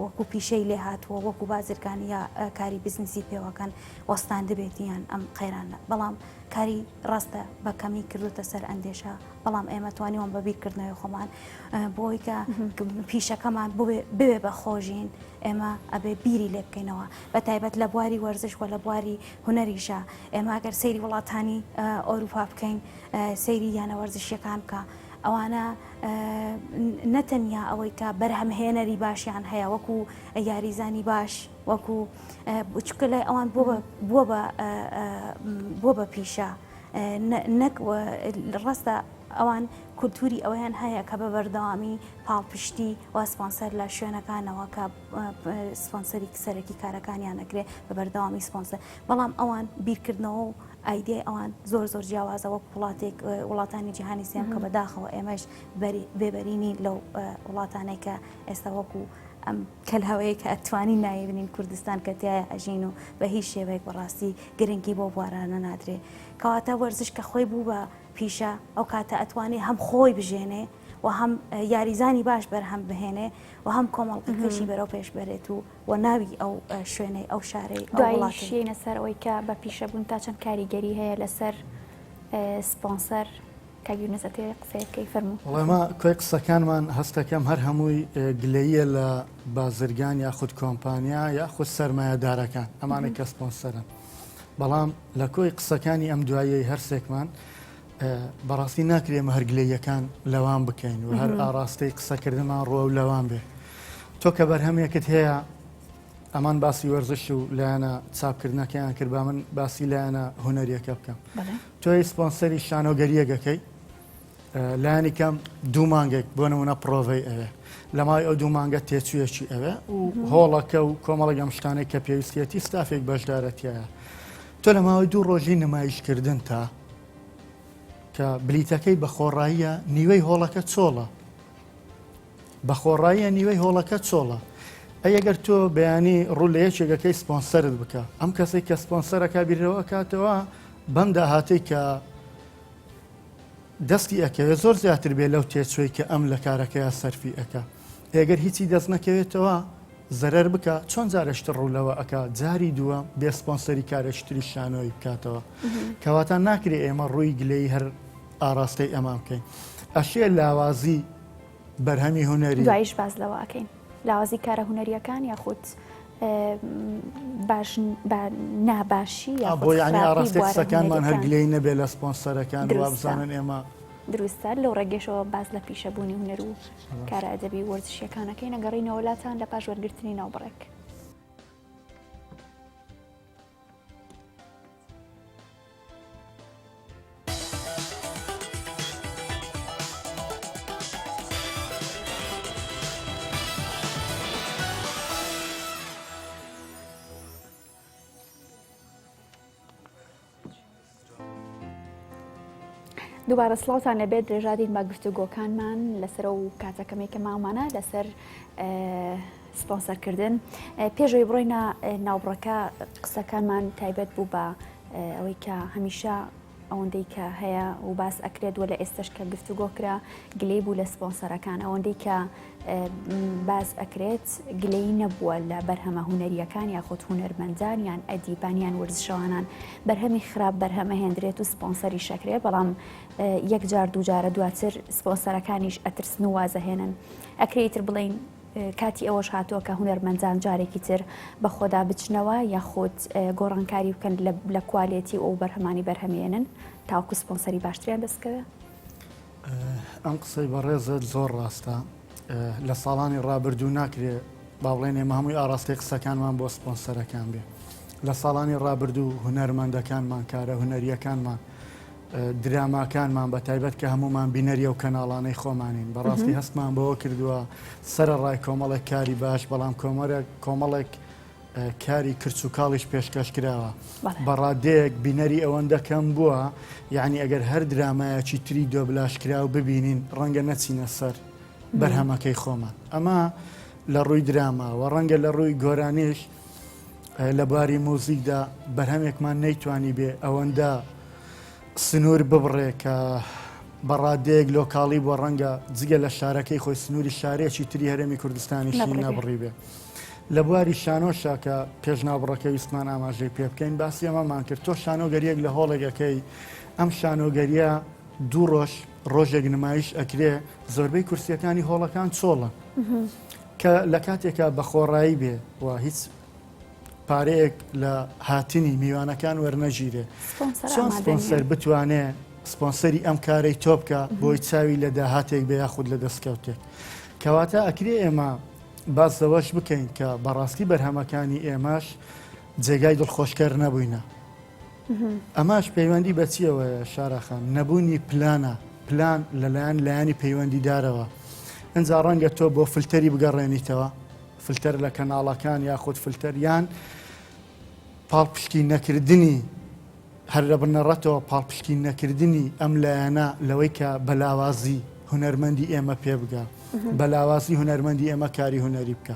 وەکو پیشەی لێ هاتووە وەکو بازرگانی یا کاری بزنسی پێوەکەن وەستاندبێتیان ئەم قەیرانە بەڵام کاری ڕاستە بە کەمی کردوتە سەر ئەندێشە بەڵام ئێمە توانیوان بە بیرکردنەوەی خۆمان بۆی کە پیشەکەمان ببێ بە خۆژین ئێمە ئەبێ بیری لێ بکەینەوە بە تایبەت لە بواری وەرزش وە لە بواری هونەریشە ئێمە ئەگەر سەیری وڵاتانی ئەوروپا بکەین سەیری یانە وەرزشیەکان بکە ئەوانە نەتەنیا ئەوەی کە بەرهەمهێنەری باشیان هەیە وەکو یاریزانی باش وەکو چونکە لای ئەوان بووە بە بووە بە پیشە نەک ڕاستە ئەوان کولتوری ئەوەیان هەیە کە بە بەردەوامی پاڵپشتی و سپۆنسەر لە شوێنەکانەوە کە سپۆنسەری سەرەکی کارەکانیان ئەکرێ بە بەردەوامی سپۆنسەر بەڵام ئەوان بیرکردنەوە و ئایدیای ئەوان زۆر زۆر جیاوازە وەک وڵاتێک وڵاتانی جیهانی سێم کە بەداخەوە ئێمەش بێبەری نین لەو وڵاتانەی کە ئێستا وەکو ئەم کەلاوەیە کە ئەتوانین ناوی بنین کوردستان کە تیایا ئەژین و بە هیچ شێوەیەک بەڕاستی گرنگی بۆ بوارانە نادرێ کەواتە وەرزش کە خۆی بوو بە پیشە ئەو کاتە ئەتوانێ هەم خۆی بژێنێ و هەم یاریزانی باش بەرهەم بهێنێ و هەم کۆمەڵگەکەشی بەرەو پێش بەرێت و و ناوی ئەو شوێنەی ئەو شارەی ئەو دوایی وڵاتەی. شیەینە سەر ئەوەی کە بە پیشە بوون تا چەند کاریگەری هەیە لەسەر سپۆنسەر کاک یونس ئەتەوێ قسەیە بکەی فەرموو. وەڵای ئێمە کۆی قسەکانمان هەستەکەم هەر هەمووی گلەییە لە بازرگان یاخود کۆمپانیا یاخود سەرمایەدارەکان ئەمانەی کە سپۆنسەرن بەڵام لە کۆی قسەکانی ئەم دواییەی هەرسێکمان بەڕاستی ناکرێ ئێمە هەر گلەییەکان لەوان بکەین و هەر ئاڕاستەی قسەکردنمان ڕووەو لەوان بێ تۆ کە بەرهەمێکت هەیە ئەمان باسی وەرزش و لایەنە چاپکردنەکەیان کرد با من باسی لایەنە هونەریەکە بکەم تۆی سپۆنسەری شانۆگەریەکەکەی لایەنی کەم دوو مانگێک بۆ نمونە پرۆڤەی ئەوێ لە ماوەی ئەو دوو مانگە تێچوویەکی ئەوێ و هۆڵەکە و کۆمەڵێک ئەم شتانەی کە پێویستیەتی ستافێک بەشدارەتیایە تۆ لە ماوەی دوو ڕۆژی نمایشکردن تا کە بلیتەکەی بە خۆڕاییە نیوەی هۆڵەکە چۆڵە بە خۆڕاییە نیوەی هۆڵەکە چۆڵە. ئەی ئەگەر تۆ بەیانی ڕوو لە یەکێکەکەی سپۆنسەرت بکە ئەم کەسێک کە سپۆنسەرەکە بیرەوە کاتەوە بەم داهاتەی کە دەستی ئەکەوێت زۆر زیاتر بێ لەو تێچووی کە ئەم لە کارەکەیا سەرفی ئەکا ئێگەر هیچی دەست نەکەوێتەوە. زەرەر بکا چۆن جارێکی تر ڕوو لەوە ئەکا جاری دووەم بێ سپۆنسەری کارێکی تری شانۆیی بکاتەوە کەواتە ناکرێ ئێمە ڕووی گلەیی هەر ئاراستەی ئەمان بکەین ئەشێ لاوازی بەرهەمی هونەری دوایش باس لەوە ئەکەین لاوازی کارە هونەریەکان یاخود باش ناباشی بۆ یعنی ئاراستەی قسەکانمان هەر گلەیی نەبێ لە سپۆنسەرەکان وابزانن ئێمە دروستە لەو ڕێگەشەوە باس لە پیشەبوونی هونەر و کارە ئەدەبی و وەرزشیەکانەکەی نەگەڕینەوە لاتان لە پاش وەرگرتنی ناوبڕێک. دووبارە سڵاوتان لەبێت درێژادین بە گفتوگۆکانمان لەسەر و کاتەکەمێک کە ماومانە لەسەر سپۆنسەرکردن پێشەوەی بڕۆینە ناوبڕەکە قسەکانمان تایبەت بوو بە ئەوەی کە هەمیشە ئەوەندەی کە هەیە و باس ئەکرێت و لە ئێستش کە گفتوگۆ کرا گلەی بوو لە سپۆنسەرەکان ئەوەندەی کە باس ئەکرێت گلەیی نەبووە لە بەرهەمە هونەرییەکان یاخود هونەرمەندان یان ئەدیبان یان وەرزشەوانان بەرهەمی خراپ بەرهەمەهێندرێت و سپۆنسەریش ئەکرێت بەڵام یەک جار دووجارە دواتر سپۆنسەرەکانیش ئەترسن و وازەهێنن ئەکرێ ئیتر بڵێین کاتی ئەوەش هاتووە کە هونەرمەندان جارێکی تر بە خۆدا بچنەوە یاخود گۆڕانکاری بکەن لە کوالێتی و ئەو بەرهەمانی بەرهەمێنن تاوەکو سپۆنسەری باشتریان دەستکەوێت. ئەم قسەی بەڕێزت زۆر ڕاستە لە ساڵانی ڕابردوو ناکرێ با بڵێن ئێمە هەمووی ئاراستەی قسەکانمان بۆ سپۆنسەرەکان بێ لە ساڵانی ڕابردوو هونەرمەندەکانمان کارە هونەریەکانمان دراماکانمان بە تایبەت کە هەمومان بینەری ئەو کەناڵانەی خۆمانین بەڕاستی هەستمان بەوە کردووە سەر ڕای کۆمەڵێک کاری باش بەڵام کۆمەرێک کۆمەڵێک کاری کرچ و کاڵیش پێشکەش کراوە بە ڕادەیەک بینەری ئەوەندە کەم بووە یعنی ئەگەر هەر درامایەکی تری دۆبلاژ کراو ببینین ڕەنگە نەچینە سەر بەرهەمەکەی خۆمان ئەمە لە ڕووی دراما و ڕەنگە لە ڕووی گۆرانیش لە باری موزیکدا بەرهەمێکمان نەیتوانی بێ ئەوەندە سنوور ببڕێ کە بە ڕادەیەک لۆکاڵی بووە ڕەنگە جگە لە شارەکەی خۆی سنووری شارێکی تری هەرێمی کوردستانیشی نەبڕی بێ. لە بواری شانۆشا کە پێش ناوبڕەکە ویستمان ئاماژەی پێ بکەین باسی ئەمەمان کرد تۆ شانۆگەریەک لە هۆڵێک ئەکەی ئەم شانۆگەریە دوو ڕۆژ ڕۆژێک نمایش ئەکرێ زۆربەی کورسیەکانی هۆڵەکان چۆڵن کە لە کاتێکا بە خۆڕایی بێ و هیچ پارەیەک لە هاتنی میوانەکان وەرنەگیرێ چۆن سپۆنسەر بتوانێ سپۆنسەری ئەم کارەی تۆ بکە بۆی چاوی لە داهاتێک بێ یاخود لە دەستکەوتێک کەواتە ئەکرێ ئێمە باس لەوەش بکەین کە بەڕاستی بەرهەمەکانی ئێمەش جێگای دڵخۆشکەر نەبووینە ئەماش پەیوەندی بە چیەوەیە شارا خان؟ نەبوونی پلانە، پلان لەلایەن لایەنی پەیوەندیدارەوە. ئینجا ڕەنگە تۆ بۆ فلتەری بگەڕێنیتەوە، فلتەر لە کەناڵەکان یاخود فلتەر یان پاڵپشتی نەکردنی هەر لە بنەڕەتەوە پاڵپشتی نەکردنی ئەم لایەنە لەوەی کە بە لاوازی هونەرمەندی ئێمە پێ بگا، بە لاوازی هونەرمەندی ئێمە کاری هونەری بکا.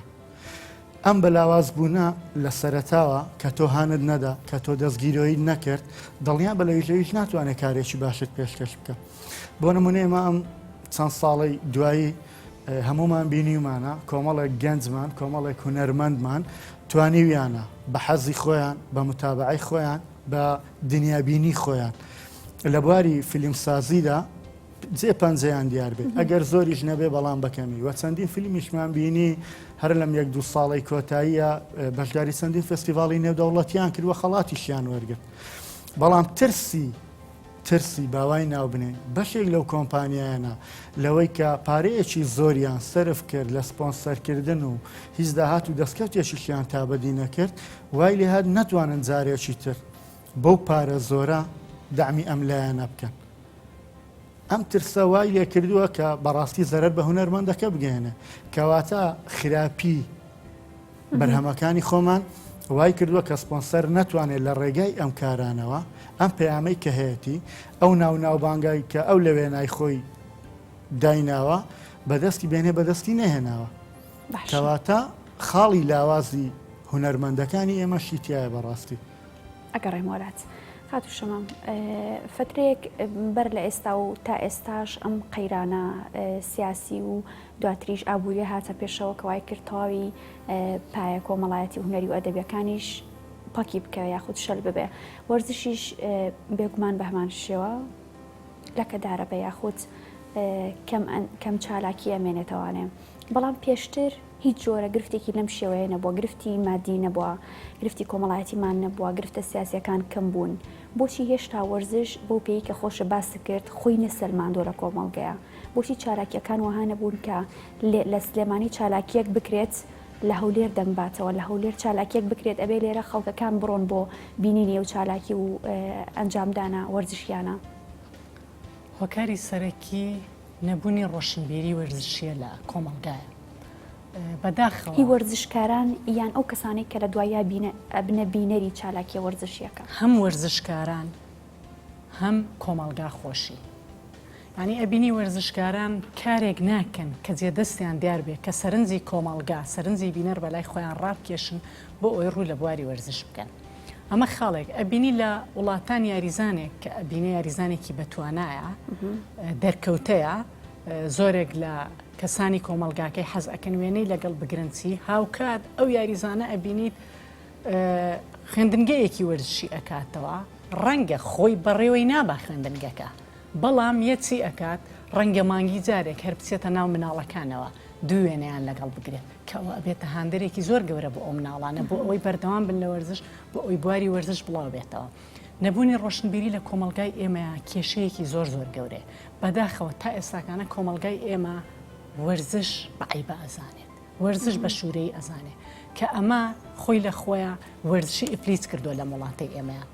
ئەم بە لاواز بوونە لە سەرەتاوە کە تۆ هانت نەدا، کە تۆ دەستگیرۆیت نەکرد، دڵنیا بە لەویش لەویش ناتوانێت کارێکی باشت پێشکەش بکە. بۆ نمونە ئێمە ئەم چەند ساڵەی دوایی هەمومان بینیومانە کۆمەڵێک گەنجمان، کۆمەڵێک هونەرمەندمان توانیویانە بە حەزی خۆیان، بە متابەعەی خۆیان، بە دنیابینی خۆیان لە بواری فیلمسازیدا جێ پەنجەیان دیار بێت ئەگەر زۆریش نەبێ بەڵام بەکەمی وە چەندین فیلمیشمان بینی هەر لەم یەک دوو ساڵی کۆتاییە بەشداری چەندین فستیڤاڵی نێودەوڵەتیان کرد وە خەڵاتیشیان وەرگرت بەڵام ترسی ترسی باوای ناو بنێن بەشێک لەو کۆمپانیایانە لەوەی کە پارەیەکی زۆریان سەرف کرد لە سپۆنسەرکردن و هیچ داهات و دەستکەوتێکیشیان تا بەدی نەکرد وای لێهات نەتوانن جارێکی تر بەو پارە زۆرە دەعمی ئەم لایەنە بکەن. ئەم ترسە وای لێکردووە کە بەڕاستی زەرەر بە هونەرمەندەکە بگەیەنێ. کەواتە خراپی بەرهەمەکانی خۆمان وای کردووە کە سپۆنسەر نەتوانێت لە ڕێگای ئەم کارانەوە ئەم پەیامەی کە هەیەتی ئەو ناو ناوبانگای کە ئەو لە وێنای خۆی دایناوە بەدەستی بێنێ بەدەستی نەهێناوە. کەواتە خاڵی لاوازی هونەرمەندەکانی ئێمەشی تایە بەڕاستی. ئەگەڕێمەوە لات. خاتوو شەمە، فەترەیەک بەر لە ئێستا و تا ئێستاش ئەم قەیرانە سیاسی و دواتریش ئابووریە هاتە پێشەوە کە وای کرد تەواوی پایە کۆمەڵایەتی و هونەری و ئەدەبیەکانیش پەکی بکەوێ یاخود شەل ببێ وەرزشیش بێگومان بە هەمان شێوە لەکەدارە بە یاخود کەم کەم چالاکی ئەمێنێتەوانێ بەڵام پێشتر هیچ جۆرە گرفتێکی لەم شێوەیە نەبووە، گرفتی مادی نەبووە، گرفتی کۆمەڵایەتیمان نەبووە، گرفتە سیاسیەکان کەم بوون، بۆچی هێشتا وەرزش بەو پێی کە خۆشە باست کرد خۆی نەسەلماندووە لە کۆمەڵگەیا؟ بۆچی چالاکیەکان وەها نەبوون کە لە سلێمانی چالاکیەک بکرێت لە هەولێر دەنگ باتەوە، لە هەولێر چالاکیەک بکرێت ئەبێ لێرە خەڵکەکان بڕۆن بۆ بینینی ئەو چالاکی و ئەنجامدانە وەرزشیانە؟ هۆکاری سەرەکی نەبوونی ڕۆشنبیری وەرزشیە لە کۆمەڵگایە بەداخەوە. هی وەرزشکاران یان ئەو کەسانەی کە لە دواییا ئەبنە بینەری چالاکیە وەرزشیەکە؟ هەم وەرزشکاران هەم کۆمەڵگا خۆشی. یانی ئەبینی وەرزشکاران کارێک ناکەن کە جێ دەستیان دیار بێ کە سەرنجی کۆمەڵگا، سەرنجی بینەر بەلای خۆیان ڕابکێشن بۆ ئەوەی ڕوو لە بواری وەرزش بکەن. ئەمە خاڵێک ئەبینی لە وڵاتان یاریزانێک کە ئەبینێ یاریزانێکی بەتوانایە دەرکەوتەیە زۆرێک لە کەسانی کۆمەلگاکەی حەز ئەکەن وێنەی لەگەڵ بگرن چی هاوکات ئەو یاریزانە ئەبینیت خوێندنگەیەکی وەرزشی ئەکاتەوە ڕەنگە خۆی بەڕێوەی نابا خوێندنگەکە بەڵام یە چی ئەکات ڕەنگە مانگی جارێک هەر بچێتە ناو مناڵەکانەوە دوو وێنەیان لەگەڵ بگرێت کە ئەوە ئەبێتە هاندەرێکی زۆر گەورە بۆ ئەو مناڵانە بۆ ئەوەی بەردەوام بن لە وەرزش بۆ ئەوەی بواری وەرزش بڵاو بێتەوە. نەبوونی ڕۆشنبیری لە کۆمەڵگای ئێمەیا کێشەیەکی زۆر زۆر گەورەیە. بەداخەوە تا ئێستاکانە کۆمەڵگای ئێمە وەرزش بە عەیبە ئەزانێت. وەرزش بە شوورەیی ئەزانێت. کە ئەمە خۆی لە خۆیا وەرزشی ئیفلیج کردووە لەم وڵاتەی ئێمەیا.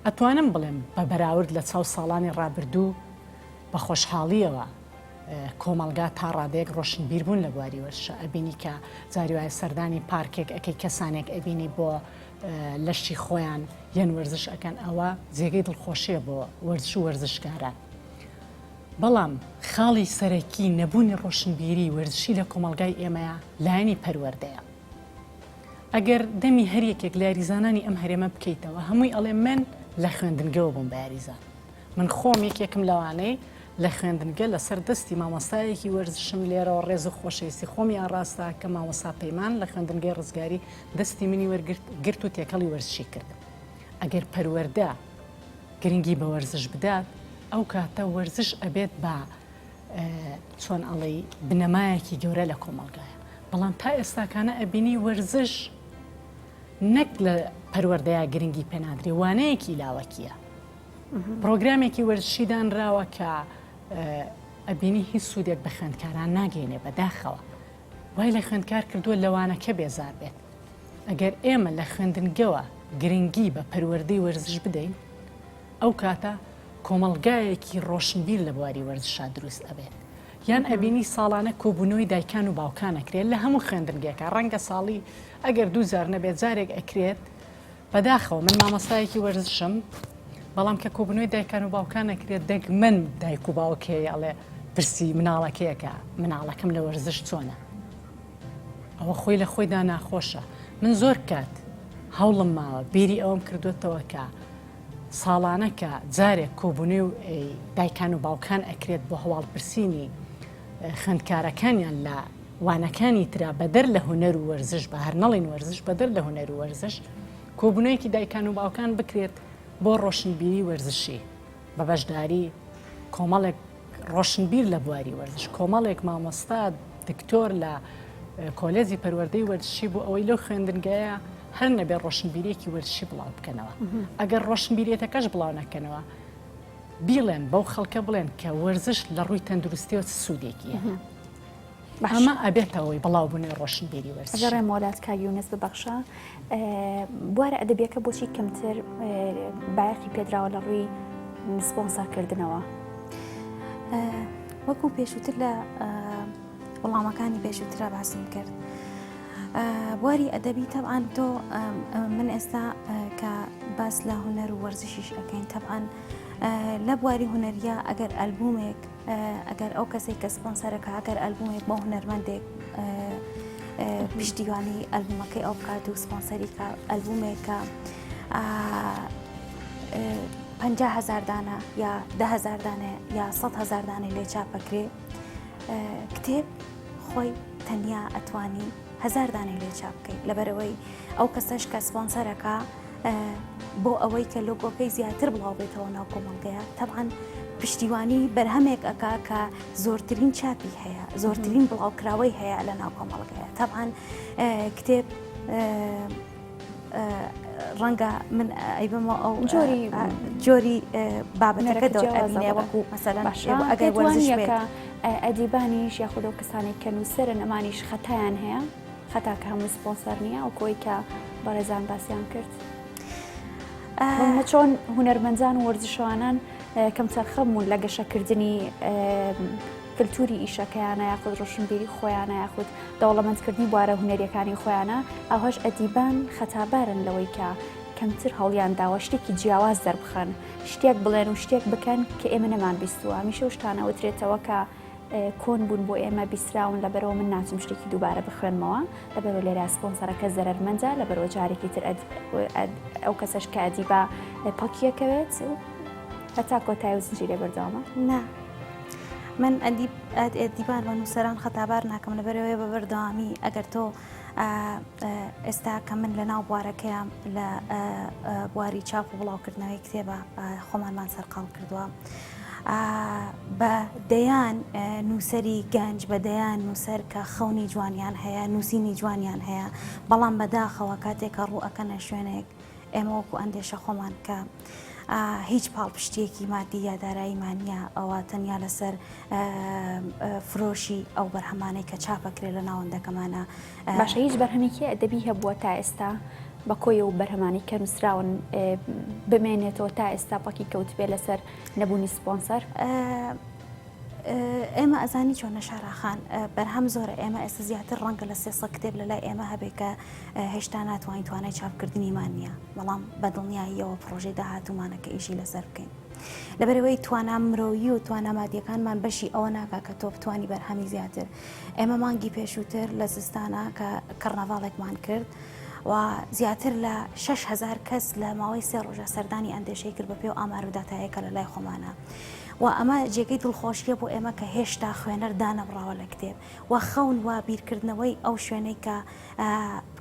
ئەتوانم بڵێم بە بەراورد لە چاو ساڵانی ڕابردوو بە خۆشحاڵییەوە کۆمەڵگا تا ڕادەیەک ڕۆشنبیر بوون لە بواری وەرزشا ئەبینی کە جاری وایە سەردانی پارکێک ئەکەی کەسانێک ئەبینی بۆ لەشی خۆیان یەن وەرزش ئەکەن ئەوە جێگەی دڵخۆشیە بۆ وەرزش و وەرزشکاران بەڵام خاڵی سەرەکی نەبوونی ڕۆشنبیری وەرزشی لە کۆمەڵگای ئێمەیە لایەنی پەروەردەیە ئەگەر دەمی هەر یەکێک لە یاریزانانی ئەم هەرێمە بکەیتەوە هەمووی ئەڵێ من لە خوێندنگەوە بووم بە یاریزان من خۆم یەکێکم لەوانەی لە خوێندنگە لەسەر دەستی مامۆستایەکی وەرزشم لێرەوە ڕێز و خۆشەویستی خۆمی ئاڕاستە کە مامۆستا پەیمان لە خوێندنگەی ڕزگاری دەستی منی وەرگرت گرت و تێکەڵی وەرزشی کردم ئەگەر پەروەردە گرنگی بە وەرزش بدات ئەو کاتە وەرزش ئەبێت بە چۆن ئەڵێی بنەمایەکی گەورە لە کۆمەڵگایە بەڵام تا ئێستاکانە ئەبینی وەرزش نەک لە پەروەردەیا گرنگی پێنادرێ وانەیەکی لاوەکیە پرۆگرامێکی وەرزشی دانراوە کە ئەبینی هیچ سوودێک بە خوێندکاران ناگەینێ بەداخەوە وای لە خوێندکار کردووە لەوانەکە بێزار بێت ئەگەر ئێمە لە خوێندنگەوە گرنگی بە پەروەردەی وەرزش بدەین ئەو کاتە کۆمەڵگایەکی ڕۆشنبیر لە بواری وەرزشا دروست ئەبێت یان ئەبینی ساڵانە کۆبوونەوەی دایکان و باوکان ئەکرێت لە هەموو خوێندنگەکە ڕەنگە ساڵی ئەگەر دووجار نەبێت جارێک ئەکرێت بەداخەوە من مامۆستایەکی وەرزشم بەڵام کە کۆبوونەوەی دایکان و باوکان ئەکرێت دەگمەن دایک و باوک هەیە ئەڵێ پرسی مناڵەکەیەکە مناڵەکەم لە وەرزش چۆنە ئەوە خۆی لە خۆیدا ناخۆشە من زۆر کات هەوڵم ماوە بیری ئەوەم کردوێتەوە کە ساڵانە کە جارێک کۆبوونەوەی دایکان و باوکان ئەکرێت بۆ هەواڵپرسینی خوێندکارەکانیان لە وانەکانی ترا بەدەر لە هونەر و وەرزش بە هەر نەڵێین وەرزش بەدەر لە هونەر و وەرزش کۆبوونەوەیەکی دایکان و باوکان بکرێت بۆ ڕۆشنبیری وەرزشی بە بەشداری کۆمەڵێک ڕۆشنبیر لە بواری وەرزش کۆمەڵێک مامۆستا دکتۆر لە کۆلێجی پەروەردەی وەرزشی بۆ ئەوەی لەو خوێندنگایە هەر نەبێ ڕۆشنبیرێکی وەرزشی بڵاو بکەنەوە ئەگەر ڕۆشنبیرێتەکەش بڵاو نەکەنەوە بیڵێن بەو خەڵکە بڵێن کە وەرزش لە ڕووی تەندروستیەوە چ سوودێکی هەیە ئەمە ئەبێتە هۆی بڵاوبوونەوەی ڕۆشنبیری وەرزشی. ئەگەڕێمەوە لات کاک یونس ببەخشە بوارە ئەدەبیەکە بۆچی کەمتر بایەخی پێدراوە لە ڕووی سپۆنسەرکردنەوە؟ وەکو پێشووتر لە وەڵامەکانی پێشووترا باسم کرد بواری ئەدەبی تەبعەن تۆ من ئێستا کە باس لە هونەر و وەرزشیش ئەەکەین تەبعەن لە بواری هونەریە ئەگەر ئەلبومێک ئەگەر ئەو کەسێک کە سپۆنسەرەکە ئەگەر ئەلبومێک بۆ هونەرمەندێک پشتیوانی ئەلبومەکەی ئەو بکات و سپۆنسەری کە ئەلبومێکە. 50 هزار دانە یا 10هزار دانە یا 100 هزار دانەی لێ چاپەکرێ کتێب خۆی تەنیا ئەتوانی هزار دانەی لێ چاپ بکەیت لەبەرەوەی ئەو کەسەش کە سپۆنسەرەکە بۆ ئەوەی کە لۆگۆکەی زیاتر بڵاو بێتەوە ناو کۆمەڵگەیە تەبعەن پشتیوانی بەرهەمێک ئەکا کە زۆرترین چاپی هەیە زۆرترین بڵاوکراوەی هەیە لە ناو کۆمەڵگەیە تەبعەن کتێب ڕەنگە من ئەیبەمەوە ئەو جۆری جۆری بابەتەکە دەوەبینێ وەکو مەسەلەن ئەگەر وەرزشەکە ئەدیبانیش یاخود ئەو کەسانێک کە نووسەرن ئەمانیش خەتایان هەیە خەتاکە هەمووی سپۆنسەر نییە ئەو کۆی کە بەڕێزان باسیان کرد بۆ چۆن هونەرمەندان و وەرزشەوانان کەمتەرخەم بوون لە گەشەکردنی کللتوری ئیشەکەیانە یاخود ڕۆشنبیری خۆیانە یاخود دەوڵەمەندکردنی بوارە هونەریەکانی خۆیانە ئەوهش ئەدیبان خەتابارن لەوەی کە کەمتر هەوڵیان داوە شتێکی جیاواز دەربخەن شتێک بڵێن و شتێک بکەن کە ئێمە نەمان بیستووە هەمیشە شتانە وترێتەوە کە کۆن بوون بۆ ئێمە بیستراون لەبەرەوە من ناچم شتێکی دووبارە بخوێنمەوە لەبەرەوە لێرە سپۆنسەرەکە زەرەرمەندە لەبەرەوە جارێکی تر ئەو کەسەش کە ئەدیبە پەکیەکەوێت هەتا کۆتایی و زنجیرە بەردەوامە نا من ئەدیب ئەدیبان و نووسەران خەتابار ناکەم لەبەرەوەی بە بەردەوامی ئەگەر تۆ ئێستا کە من لە ناو بوارەکەیان لە بواری چاپ و بڵاوکردنەوەی کتێبە خۆمانمان سەرقاڵ کردووە. بە دەیان نووسەری گەنج، بە دەیان نووسەر کە خەونی جوانیان هەیە، نووسینی جوانیان هەیە، بەڵام بەداخەوە کاتێک کە ڕوو ئەکەنە شوێنێک، ئێمە وەکو ئەندێشە خۆمان کە هیچ پاڵپشتییەکی مادی یا داراییمان نییە، ئەوە تەنیا لەسەر فرۆشی ئەو بەرهەمانەی کە چاپ ئەکرێ لە ناوەندەکەمانە. باشە هیچ بەرهەمێکی ئەدەبی هەبووە تا ئێستا بە کۆی ئەو بەرهەمانەی کە نووسراون بمێنێتەوە تا ئێستا پەکی کەوتبێ لەسەر نەبوونی سپۆنسەر؟ ئێمە ئەزانی چۆنە شارا خان بەرهەم زۆرە ئێمە ئێستا زیاتر ڕەنگە لە 300 کتێب لە لای ئێمە هەبێ کە هێشتا ناتوانین توانای چاپکردنیمان نییە بەڵام بە دڵنیاییەوە پڕۆژەی داهاتوومانە کە ئیشی لەسەر بکەین. لەبەرئەوەی توانا مرۆیی و توانا مادیەکانمان بەشی ئەوە ناکا کە تۆ بتانی بەرهەمی زیاتر ئێمە مانگی پێشووتر لە زستانە کە کەڕنەڤاڵێکمان کرد و زیاتر لە 6هزار کەس لە ماوەی سێ ڕۆژە سەردانی ئەندێشەی کرد بە پێ و ئامار و داتایەکە لە لای خۆمانە و ئەمە جێگەی دڵخۆشیە بۆ ئێمە کە هێشتا خوێنەر دانەبڕاوە لە کتێب و خەون و بیرکردنەوەی ئەو شوێنەی کە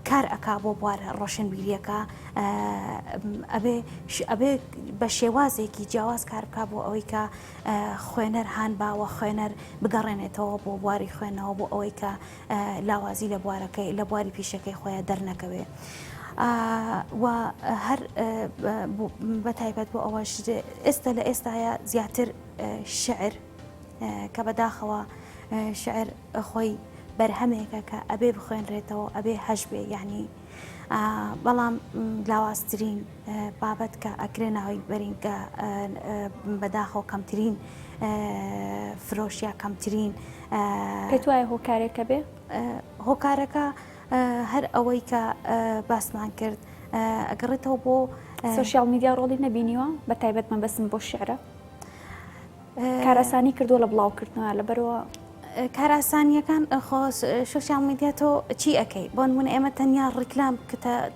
کار ئەکا بۆ بوارە ڕۆشنبیریەکە ئەبێ ئەبێ بە شێوازێکی جیاواز کار بکا بۆ ئەوەی کە خوێنەر هان باوە خوێنەر بگەڕێنێتەوە بۆ بواری خوێندنەوە بۆ ئەوەی کە لاوازی لە بوارەکەی لە بواری پیشەکەی خۆیان دەرنەکەوێ. و هەر بە تایبەت بۆ ئەوەش ئێستا لە ئێستاە زیاتر شعر کە بەداخەوە شعر خۆی بەرهەمێکە کە ئەبێ بخوێنرێتەوە ئەبێ هەش بێ یعنی بەڵام لاوازترین بابەت کە ئەکرێ ناوی بەرین کە بەداخەوە کەمترین فرۆش یا کەمترین پێت وایە هۆکارێکە بێ؟ هۆکارەکە هەر ئەوەی کە باسمان کرد ئەگەڕێتەوە بۆ سۆشیال میدیا ڕۆڵی نەبینیوە بە تایبەت مەبەستم بۆ شعرە کارئاسانی کردووە لە بڵاوکردنەوە لەبەرەوە کارئاسانیەکان خۆ سۆشیال میدیا تۆ چی ئەەکەی بۆ نمونە ئێمە تەنیا ڕیکلام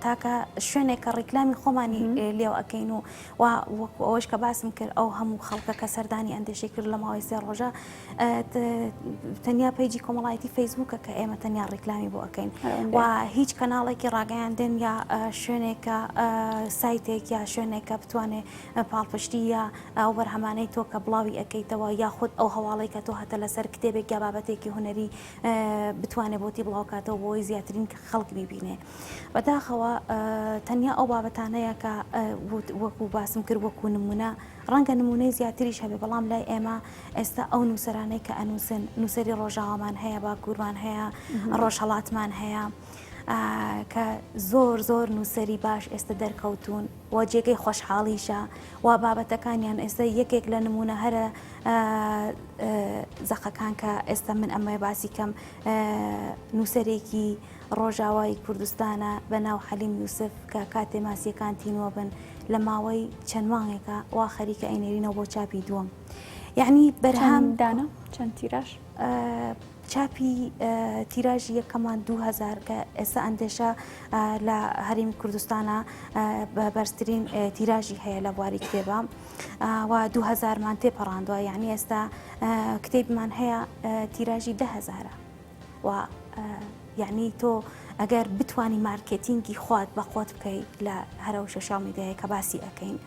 تاکە شوێنێک کە ڕیکلامی خۆمانی لێو ئەەکەین و و وەکو ئەوەش کە باسم کرد ئەو هەموو خەڵکە کە سەردانی ئەندێشەی کرد لە ماوەی سێ ڕۆژە تەنیا page ی کۆمەڵایەتی فەیسبوکە کە ئێمە تەنیا ڕیکلامی بۆ ئەەکەین و هیچ کەناڵێکی ڕاگەیاندن یا شوێنێکە سایتێک یا شوێنێکە بتوانێت پاڵپشتی یا ئەو بەرهەمانەی تۆ کە بڵاوی ئەکەیتەوە یاخود ئەو هەواڵەی کە تۆ هەتە لەسەر کتێبێک یا بابەتێکی هونەری بتوانێ بۆتی بڵاوکاتەوە بۆی زیاترین خەڵک بیبینێ بەداخەوە تەنیا ئەو بابەتانەیە کە وەکو باسم کرد وەکو نمونە ڕەنگە نمونەی زیاتریش هەبێ بەڵام لای ئێمە ئێستا ئەو نووسەرانەی کە ئەنووسن نووسەری ڕۆژاوامان هەیە باکوورمان هەیە ڕۆژهەڵاتمان هەیە کە زۆر زۆر نووسەری باش ئێستا دەرکەوتون و جێگەی خۆشحاڵیشە و بابەتەکانیان ئێستا یەکێک لە نمونە هەرە زەقەکان کە ئێستا من ئەمەوێ باسی کەم نووسەرێکی ڕۆژاوای کوردستانە بە ناو حەلیم یوسف کە کاتێ ماسیەکان تینووە بن لە ماوەی چەند مانگێکە وا خەریکە ئەینێرینەوە بۆ چاپی دووەم. یعنی بەرهەم دانە چەند تیراژ؟ چاپی تیراژی یەکەمان 2000 کە ئێستا ئەندێشە لە هەرێمی کوردستانە بە بەرزترین تیراژی هەیە لە بواری کتێبە و 2000مان تێپەڕاندووە یعنی ئێستا کتێبمان هەیە تیراژی دههزارە و یعنی تۆ ئەگەر بتانی مارکتینگی خۆت بە خۆت بکەیت لە هەرەو social media یە کە باسی ئەەکەین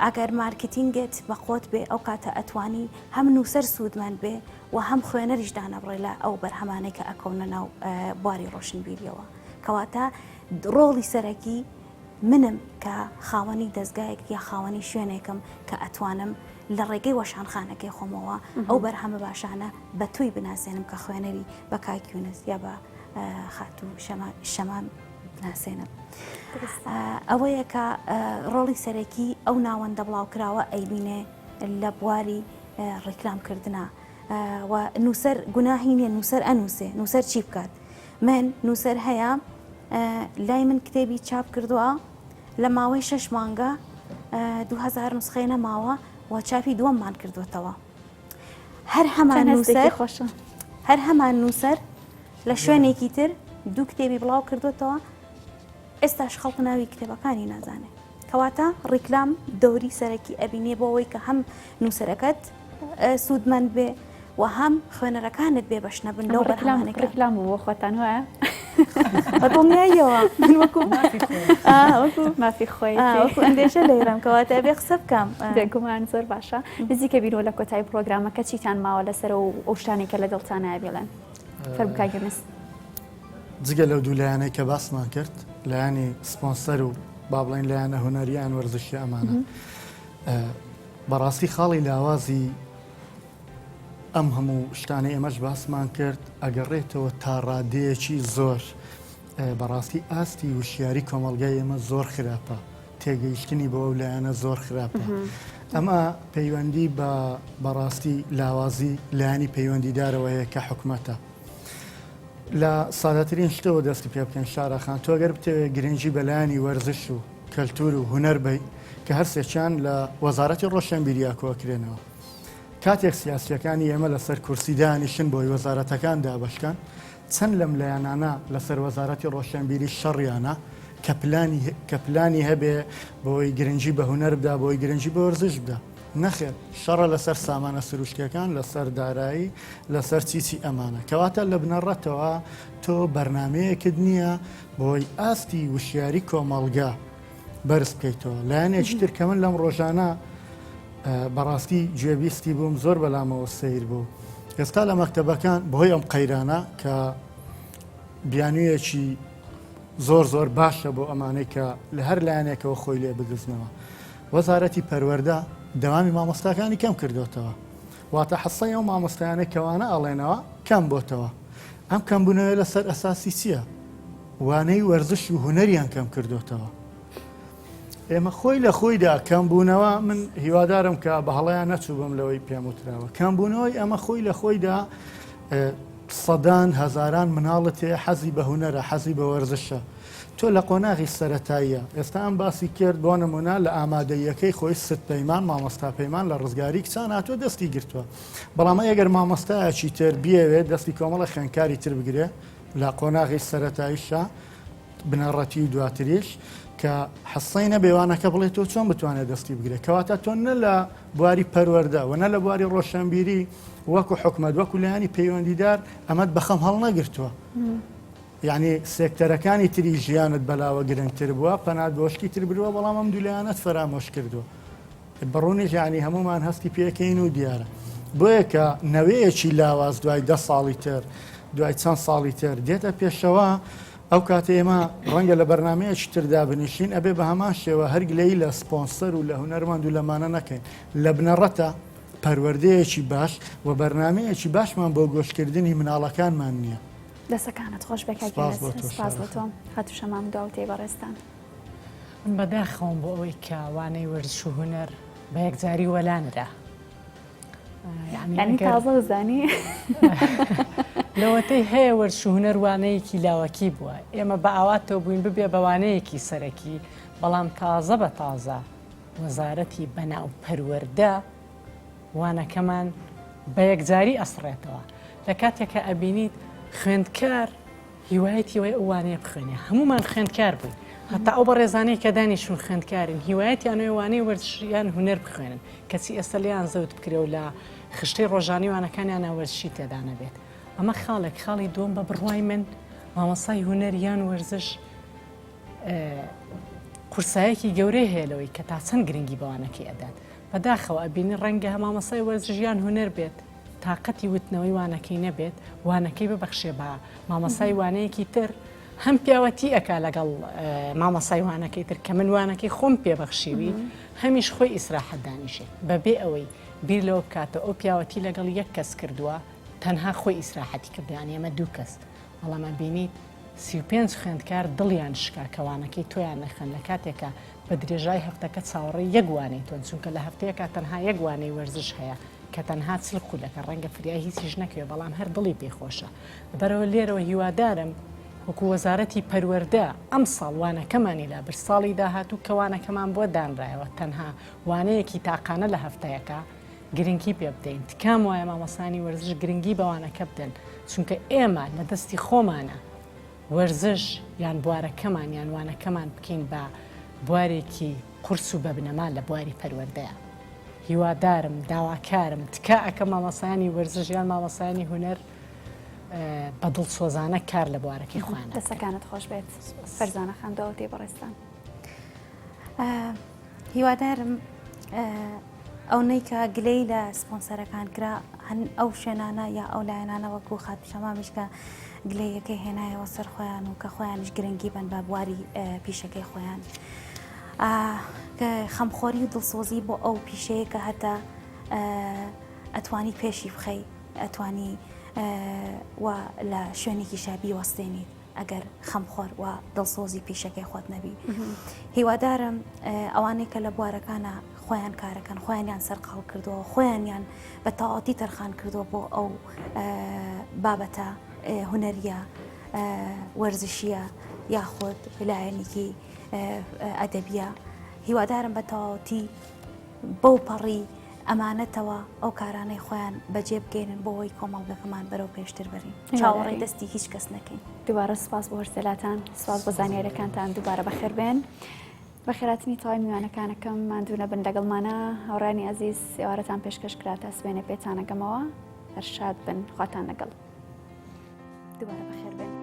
ئەگەر مارکتینگت بە خۆت بێ ئەو کاتە ئەتوانی هەم نووسەر سوودمەند بێ و هەم خوێنەریش دانەبڕێ لە ئەو بەرهەمانەی کە ئەکەونە ناو بواری ڕۆشنبیریەوە کەواتە ڕۆڵی سەرەکی منم کە خاوەنی دەستگایەک یا خاوەنی شوێنێکم کە ئەتوانم لە ڕێگەی وەشانخانەکەی خۆمەوە ئەو بەرهەمە باشانە بە تۆی بناسێنم کە خوێنەری بە کاک یونس یا بە خاتوو شەمام بناسێنم. ئەوەیە کە ڕۆڵی سەرەکی ئەو ناوەندە بڵاوکراوە ئەیبینێ لە بواری ڕیکلام کردنا و نووسەر گوناهی نیە نووسەر ئەنووسێ نووسەر چی بکات من نووسەر هەیە لای من کتێبی چاپ کردووە لە ماوەی شش مانگە 2000 نسخەی نەماوە و چاپی دووەممان کردوێتەوە هەر هەمان نووسەر خۆشە هەر هەمان نووسەر لە شوێنێکی تر دوو کتێبی بڵاو کردوێتەوە ئێستاش خەڵک ناوی کتێبەکانی نازانێ. کەواتە ڕیکلام دەوری سەرەکی ئەبینێ بۆ ئەوەی کە هەم نووسەرەکەت سوودمەند بێ و هەم خوێنەرەکانت بێ بەش نەبن لەو بەرهەمانەی کە ڕیکلام بوو بۆ خۆتان وایە؟ بە دڵنیاییەوە من وەکو وەکو مافی خۆیەتی وەکو ئەندێشە لێرەم کەواتە ئەبێ قسە بکەم. بێگومان زۆر باشە نزیکە بینەوە لە کۆتایی پرۆگرامەکە چیتان ماوە لەسەر و ئەو شتانەی کە لە دڵتانایە بیڵێن فەرموو کاک یونس. جگە لەو دوو لایەنەی کە باسمان کرد لایەنی سپۆنسەر و با بڵێین لایەنە هونەریان وەرزشی ئەمانە بەڕاستی خاڵی لاوازی ئەم هەموو شتانەی ئێمەش باسمان کرد ئەگەڕێتەوە تا ڕادەیەکی زۆر بەڕاستی ئاستی وشیاری کۆمەڵگای ئێمە زۆر خراپە تێگەیشتنی بۆ ئەو لایەنە زۆر خراپە ئەمە پەیوەندی بە بەڕاستی لاوازی لایەنی پەیوەندیدارەوە هەیە کە حکومەتە لە سادەترین شتەوە دەستی پێ بکەین شارا خان تۆ گەر بتەوێت گرنگی بە لایەنی وەرزش و کەلتور و هونەر بەی کە هەرسێکیان لە وەزارەتی ڕۆشنبیریا کۆکرێنەوە کاتێک سیاسیەکانی ئێمە لەسەر کورسی دانیشن بۆی وەزارەتەکان دابەشکەن چەند لەم لایەنانە لەسەر وەزارەتی ڕۆشنبیری شەڕیانە کە پلانی کە پلانی هەبێ بۆی گرنگی بە هونەر بدا بۆی گرنگی بە وەرزش بدا نەخێر شەڕە لەسەر سامانە سروشتیەکان، لەسەر دارایی، لەسەر چی چی ئەمانە. کەواتە لە بنەڕەتەوە تۆ بەرنامەیەکت نییە بۆی ئاستی وشیاری کۆمەڵگە بەرز بکەیتەوە. لایەنێکی تر کە من لەم ڕۆژانە بەڕاستی گوێبیستی بووم زۆر بەلامەوە سەیر بوو. ئێستا لە مەکتەبەکان بەهۆی ئەم قەیرانە کە بیانوویەکی زۆر زۆر باشە بۆ ئەمانەی کە لە هەر لایەنێکەوە خۆی لێ بدزنەوە. وەزارەتی پەروەردە دەوامی مامۆستاکانی کەم کردۆتەوە واتە حسەی ئەو مامۆستایانەی کە وانە ئەڵێنەوە کەم بۆتەوە ئەم کەمبوونەوەی لەسەر ئەساسی چییە؟ وانەی وەرزش و هونەریان کەم کردۆتەوە ئێمە خۆی لە خۆیدا کەمبوونەوە من هیوادارم کە بە هەڵەیان نەچووبم لەوەی پێم وتراوە کەمبوونەوەی ئەمە خۆی لە خۆیدا سەدان هەزاران مناڵت هەیە حەزی بە هونەرە حەزی بە وەرزشە تۆ لە قۆناغی سەرەتاییە ئێستا ئەم باسی کرد بۆ نمونە لە ئامادەییەکەی خۆی ست پەیمان مامۆستا پەیمان لە ڕزگاری کچان هاتووە دەستی گرتووە بەڵام ئەگەر مامۆستایەکی تر بیەوێت دەستی کۆمەڵە خوێندکاری تر بگرێ لە قۆناغی سەرەتاییشا بنەڕەتی و دواتریش کە حسەی نەبێ وانەکە بڵێ تۆ چۆن بتوانێت دەستی بگرێت کەواتە تۆ نە لە بواری پەروەردە و نە لە بواری ڕۆشنبیری وەکو حکومەت وەکو لایەنی پەیوەندیدار ئەمەت بەخەم هەڵنەگرتووە یعنی سێکتەرەکانی تری ژیانت بەلاوە گرنگتر بووە پەنات بۆ شتی تر برووە بەڵام ئەم دوو لایەنەت فەرامۆش کردووە بەڕوونیش یانی هەموومان هەستی پێکەین و دیارە. بۆیە کە نەوەیەکی لاواز دوای دە ساڵی تر، دوای چەند ساڵی تر دێتە پێشەوە، ئەو کاتە ئێمە ڕەنگە لە بەرنامەیەکی تر دابنیشین، ئەبێ بە هەمان شێوە هەر گلەیی لە سپۆنسەر و لە هونەرمەند و لەمانە نەکەین. لە بنەڕەتا پەروەردەیەکی باش و بەرنامەیەکی باشمان بۆ گۆشکردنی مناڵەکانمان نییە. دەسەکانت خۆش بێ کاک سپاس بۆ یونس. تۆ سپاس بۆ شارە تۆ خان. خاتوو شەمام دوا وتەی بەڕێزتان. من بەداخەوەم بۆ ئەوەی کە وانەی وەرزش و هونەر بە یەکجاری وەلا نرا. یعنی تازە زانی لەوەتەی هەیە وەرزش و هونەر وانەیەکی لاوەکی بووە ئێمە بە ئاواتەوە بووین ببێ بە وانەیەکی سەرەکی بەڵام تازە بە تازە وەزارەتی بەناو پەروەردە. وانەکەمان بە یەکجاری ئەسڕێتەوە لە کاتێکا ئەبینیت خوێندکار هیوایەتی ئەوەیە ئەو وانەیە بخوێنێ هەمومان خوێندکار بووین هەتا ئەو بەڕێزانەی کە دانیشتون خوێندکارن هیوایەتیان ئەوەیە وانەی وەرزش یان هونەر بخوێنن کەچی ئێستا لێیان زەوت بکرێ و لە خشتەی ڕۆژانەی وانەکانیانا وەرزشی تێدا نەبێت ئەمە خاڵێک خاڵی دووەم بە بڕوای من مامۆستای هونەر یان وەرزش قورسایەکی گەورەی هەیە لەوەی کە تا چەند گرنگی بەوانەکەی ئەدات بەداخەوە ئەبینی ڕەنگە مامۆستای وەرزش یان هونەر بێت تاقەتی وتنەوەی وانەکەی نەبێت وانەکەی ببەخشێ بە مامۆستای وانەیەکی تر هەم پیاوەتی ئەکا لەگەڵ مامۆستای وانەکەی تر کە من وانەکەی خۆم پێ بەخشیوی هەمیش خۆی ئیسراحەت دانیشێت بەبێ ئەوەی بیر لەوە بکاتەوە ئەو پیاوەتی لەگەڵ یەک کەس کردووە تەنها خۆی ئیسراحەتی کردووە یانی ئێمە دوو کەس بەڵام ئەبینیت 35 خوێندکار دڵیان شکا کە وانەکەی تۆیان نەخوێند لە کاتێکا بە درێژای هەفتەکە چاوەڕێی یەک وانەی تۆن چونکە لە هەفتەیەکا تەنها یەک وانەی وەرزش هەیە کە تەنها 40 خولەکە ڕەنگە فریای هیچیش نەکەوێ بەڵام هەر دڵی پێی خۆشە لەبەرئەوە لێرەوە هیوادارم وەکو وەزارەتی پەروەردە ئەمساڵ وانەکەمانی لابرد ساڵی داهاتوو کە وانەکەمان بۆ دانرایەوە تەنها وانەیەکی تاقانە لە هەفتەیەکا گرنگی پێ بدەین تکام وایە مامۆستایانی وەرزش گرنگی بە وانەکە بدەن چونکە ئێمە لە دەستی خۆمانە وەرزش یان بوارەکەمان یان وانەکەمان بکەین بە بوارێکی قورس و بە بنەما لە بواری پەروەردەیە هیوادارم داواکارم تکا ئەکەم مامۆستایانی وەرزش یان مامۆستایانی هونەر بە دڵسۆزانە کار لە بوارەکەی خۆیان بکەن. دەستەکانت خۆش بێت فەرزانە خان داوەتی بەڕێزتان. هیوادارم ئەونەی کە گلەی لە سپۆنسەرەکان کرا هەن ئەو شوێنانە یا ئەو لایەنانە وەکو خاتوو شەمامیش کە گلەیەکەی هێنایەوە سەر خۆیان و کە خۆیانیش گرنگی بن بە بواری پیشەکەی خۆیان کە خەمخۆری و دڵسۆزی بۆ ئەو پیشەیە کە هەتا ئەتوانی پێشی بخەی ئەتوانی و لە شوێنێکی شابی وەستێنیت ئەگەر خەمخۆر و دڵسۆزی پیشەکەی خۆت نەبی هیوادارم ئەوانەی کە لە بوارەکانە خۆیان کارەکەن خۆیانیان سەرقاڵ کردووە خۆیانیان بە تەواوەتی تەرخان کردووە بۆ ئەو بابەتە هونەریە وەرزشیە یاخود لایەنێکی ئەدەبیە هیوادارم بە تەواوەتی بەو پەڕی ئەمانەتەوە ئەو کارانەی خۆیان بەجێ بگەینن بۆ ئەوەی کۆمەڵگەکەمان بەرەو پێشتر بەرین چاوەڕێی دەستی هیچ کەس نەکەین. دووبارە سوپاس بۆ هەرسێلاتان سوپاس بۆ زانیاریەکانتان دووبارە بەخێربێن. بەخێراتنی تەواوی میوانەکانەکەم ماندوو نەبن لەگەڵمانە هاوڕێیانی ئەزیز ئێوارەتان پێشکەش کرا تا سبەینێ پێتانەگەمەوە هەر شاد بن خواتان لەگەڵ دووبارە بەخێربێن.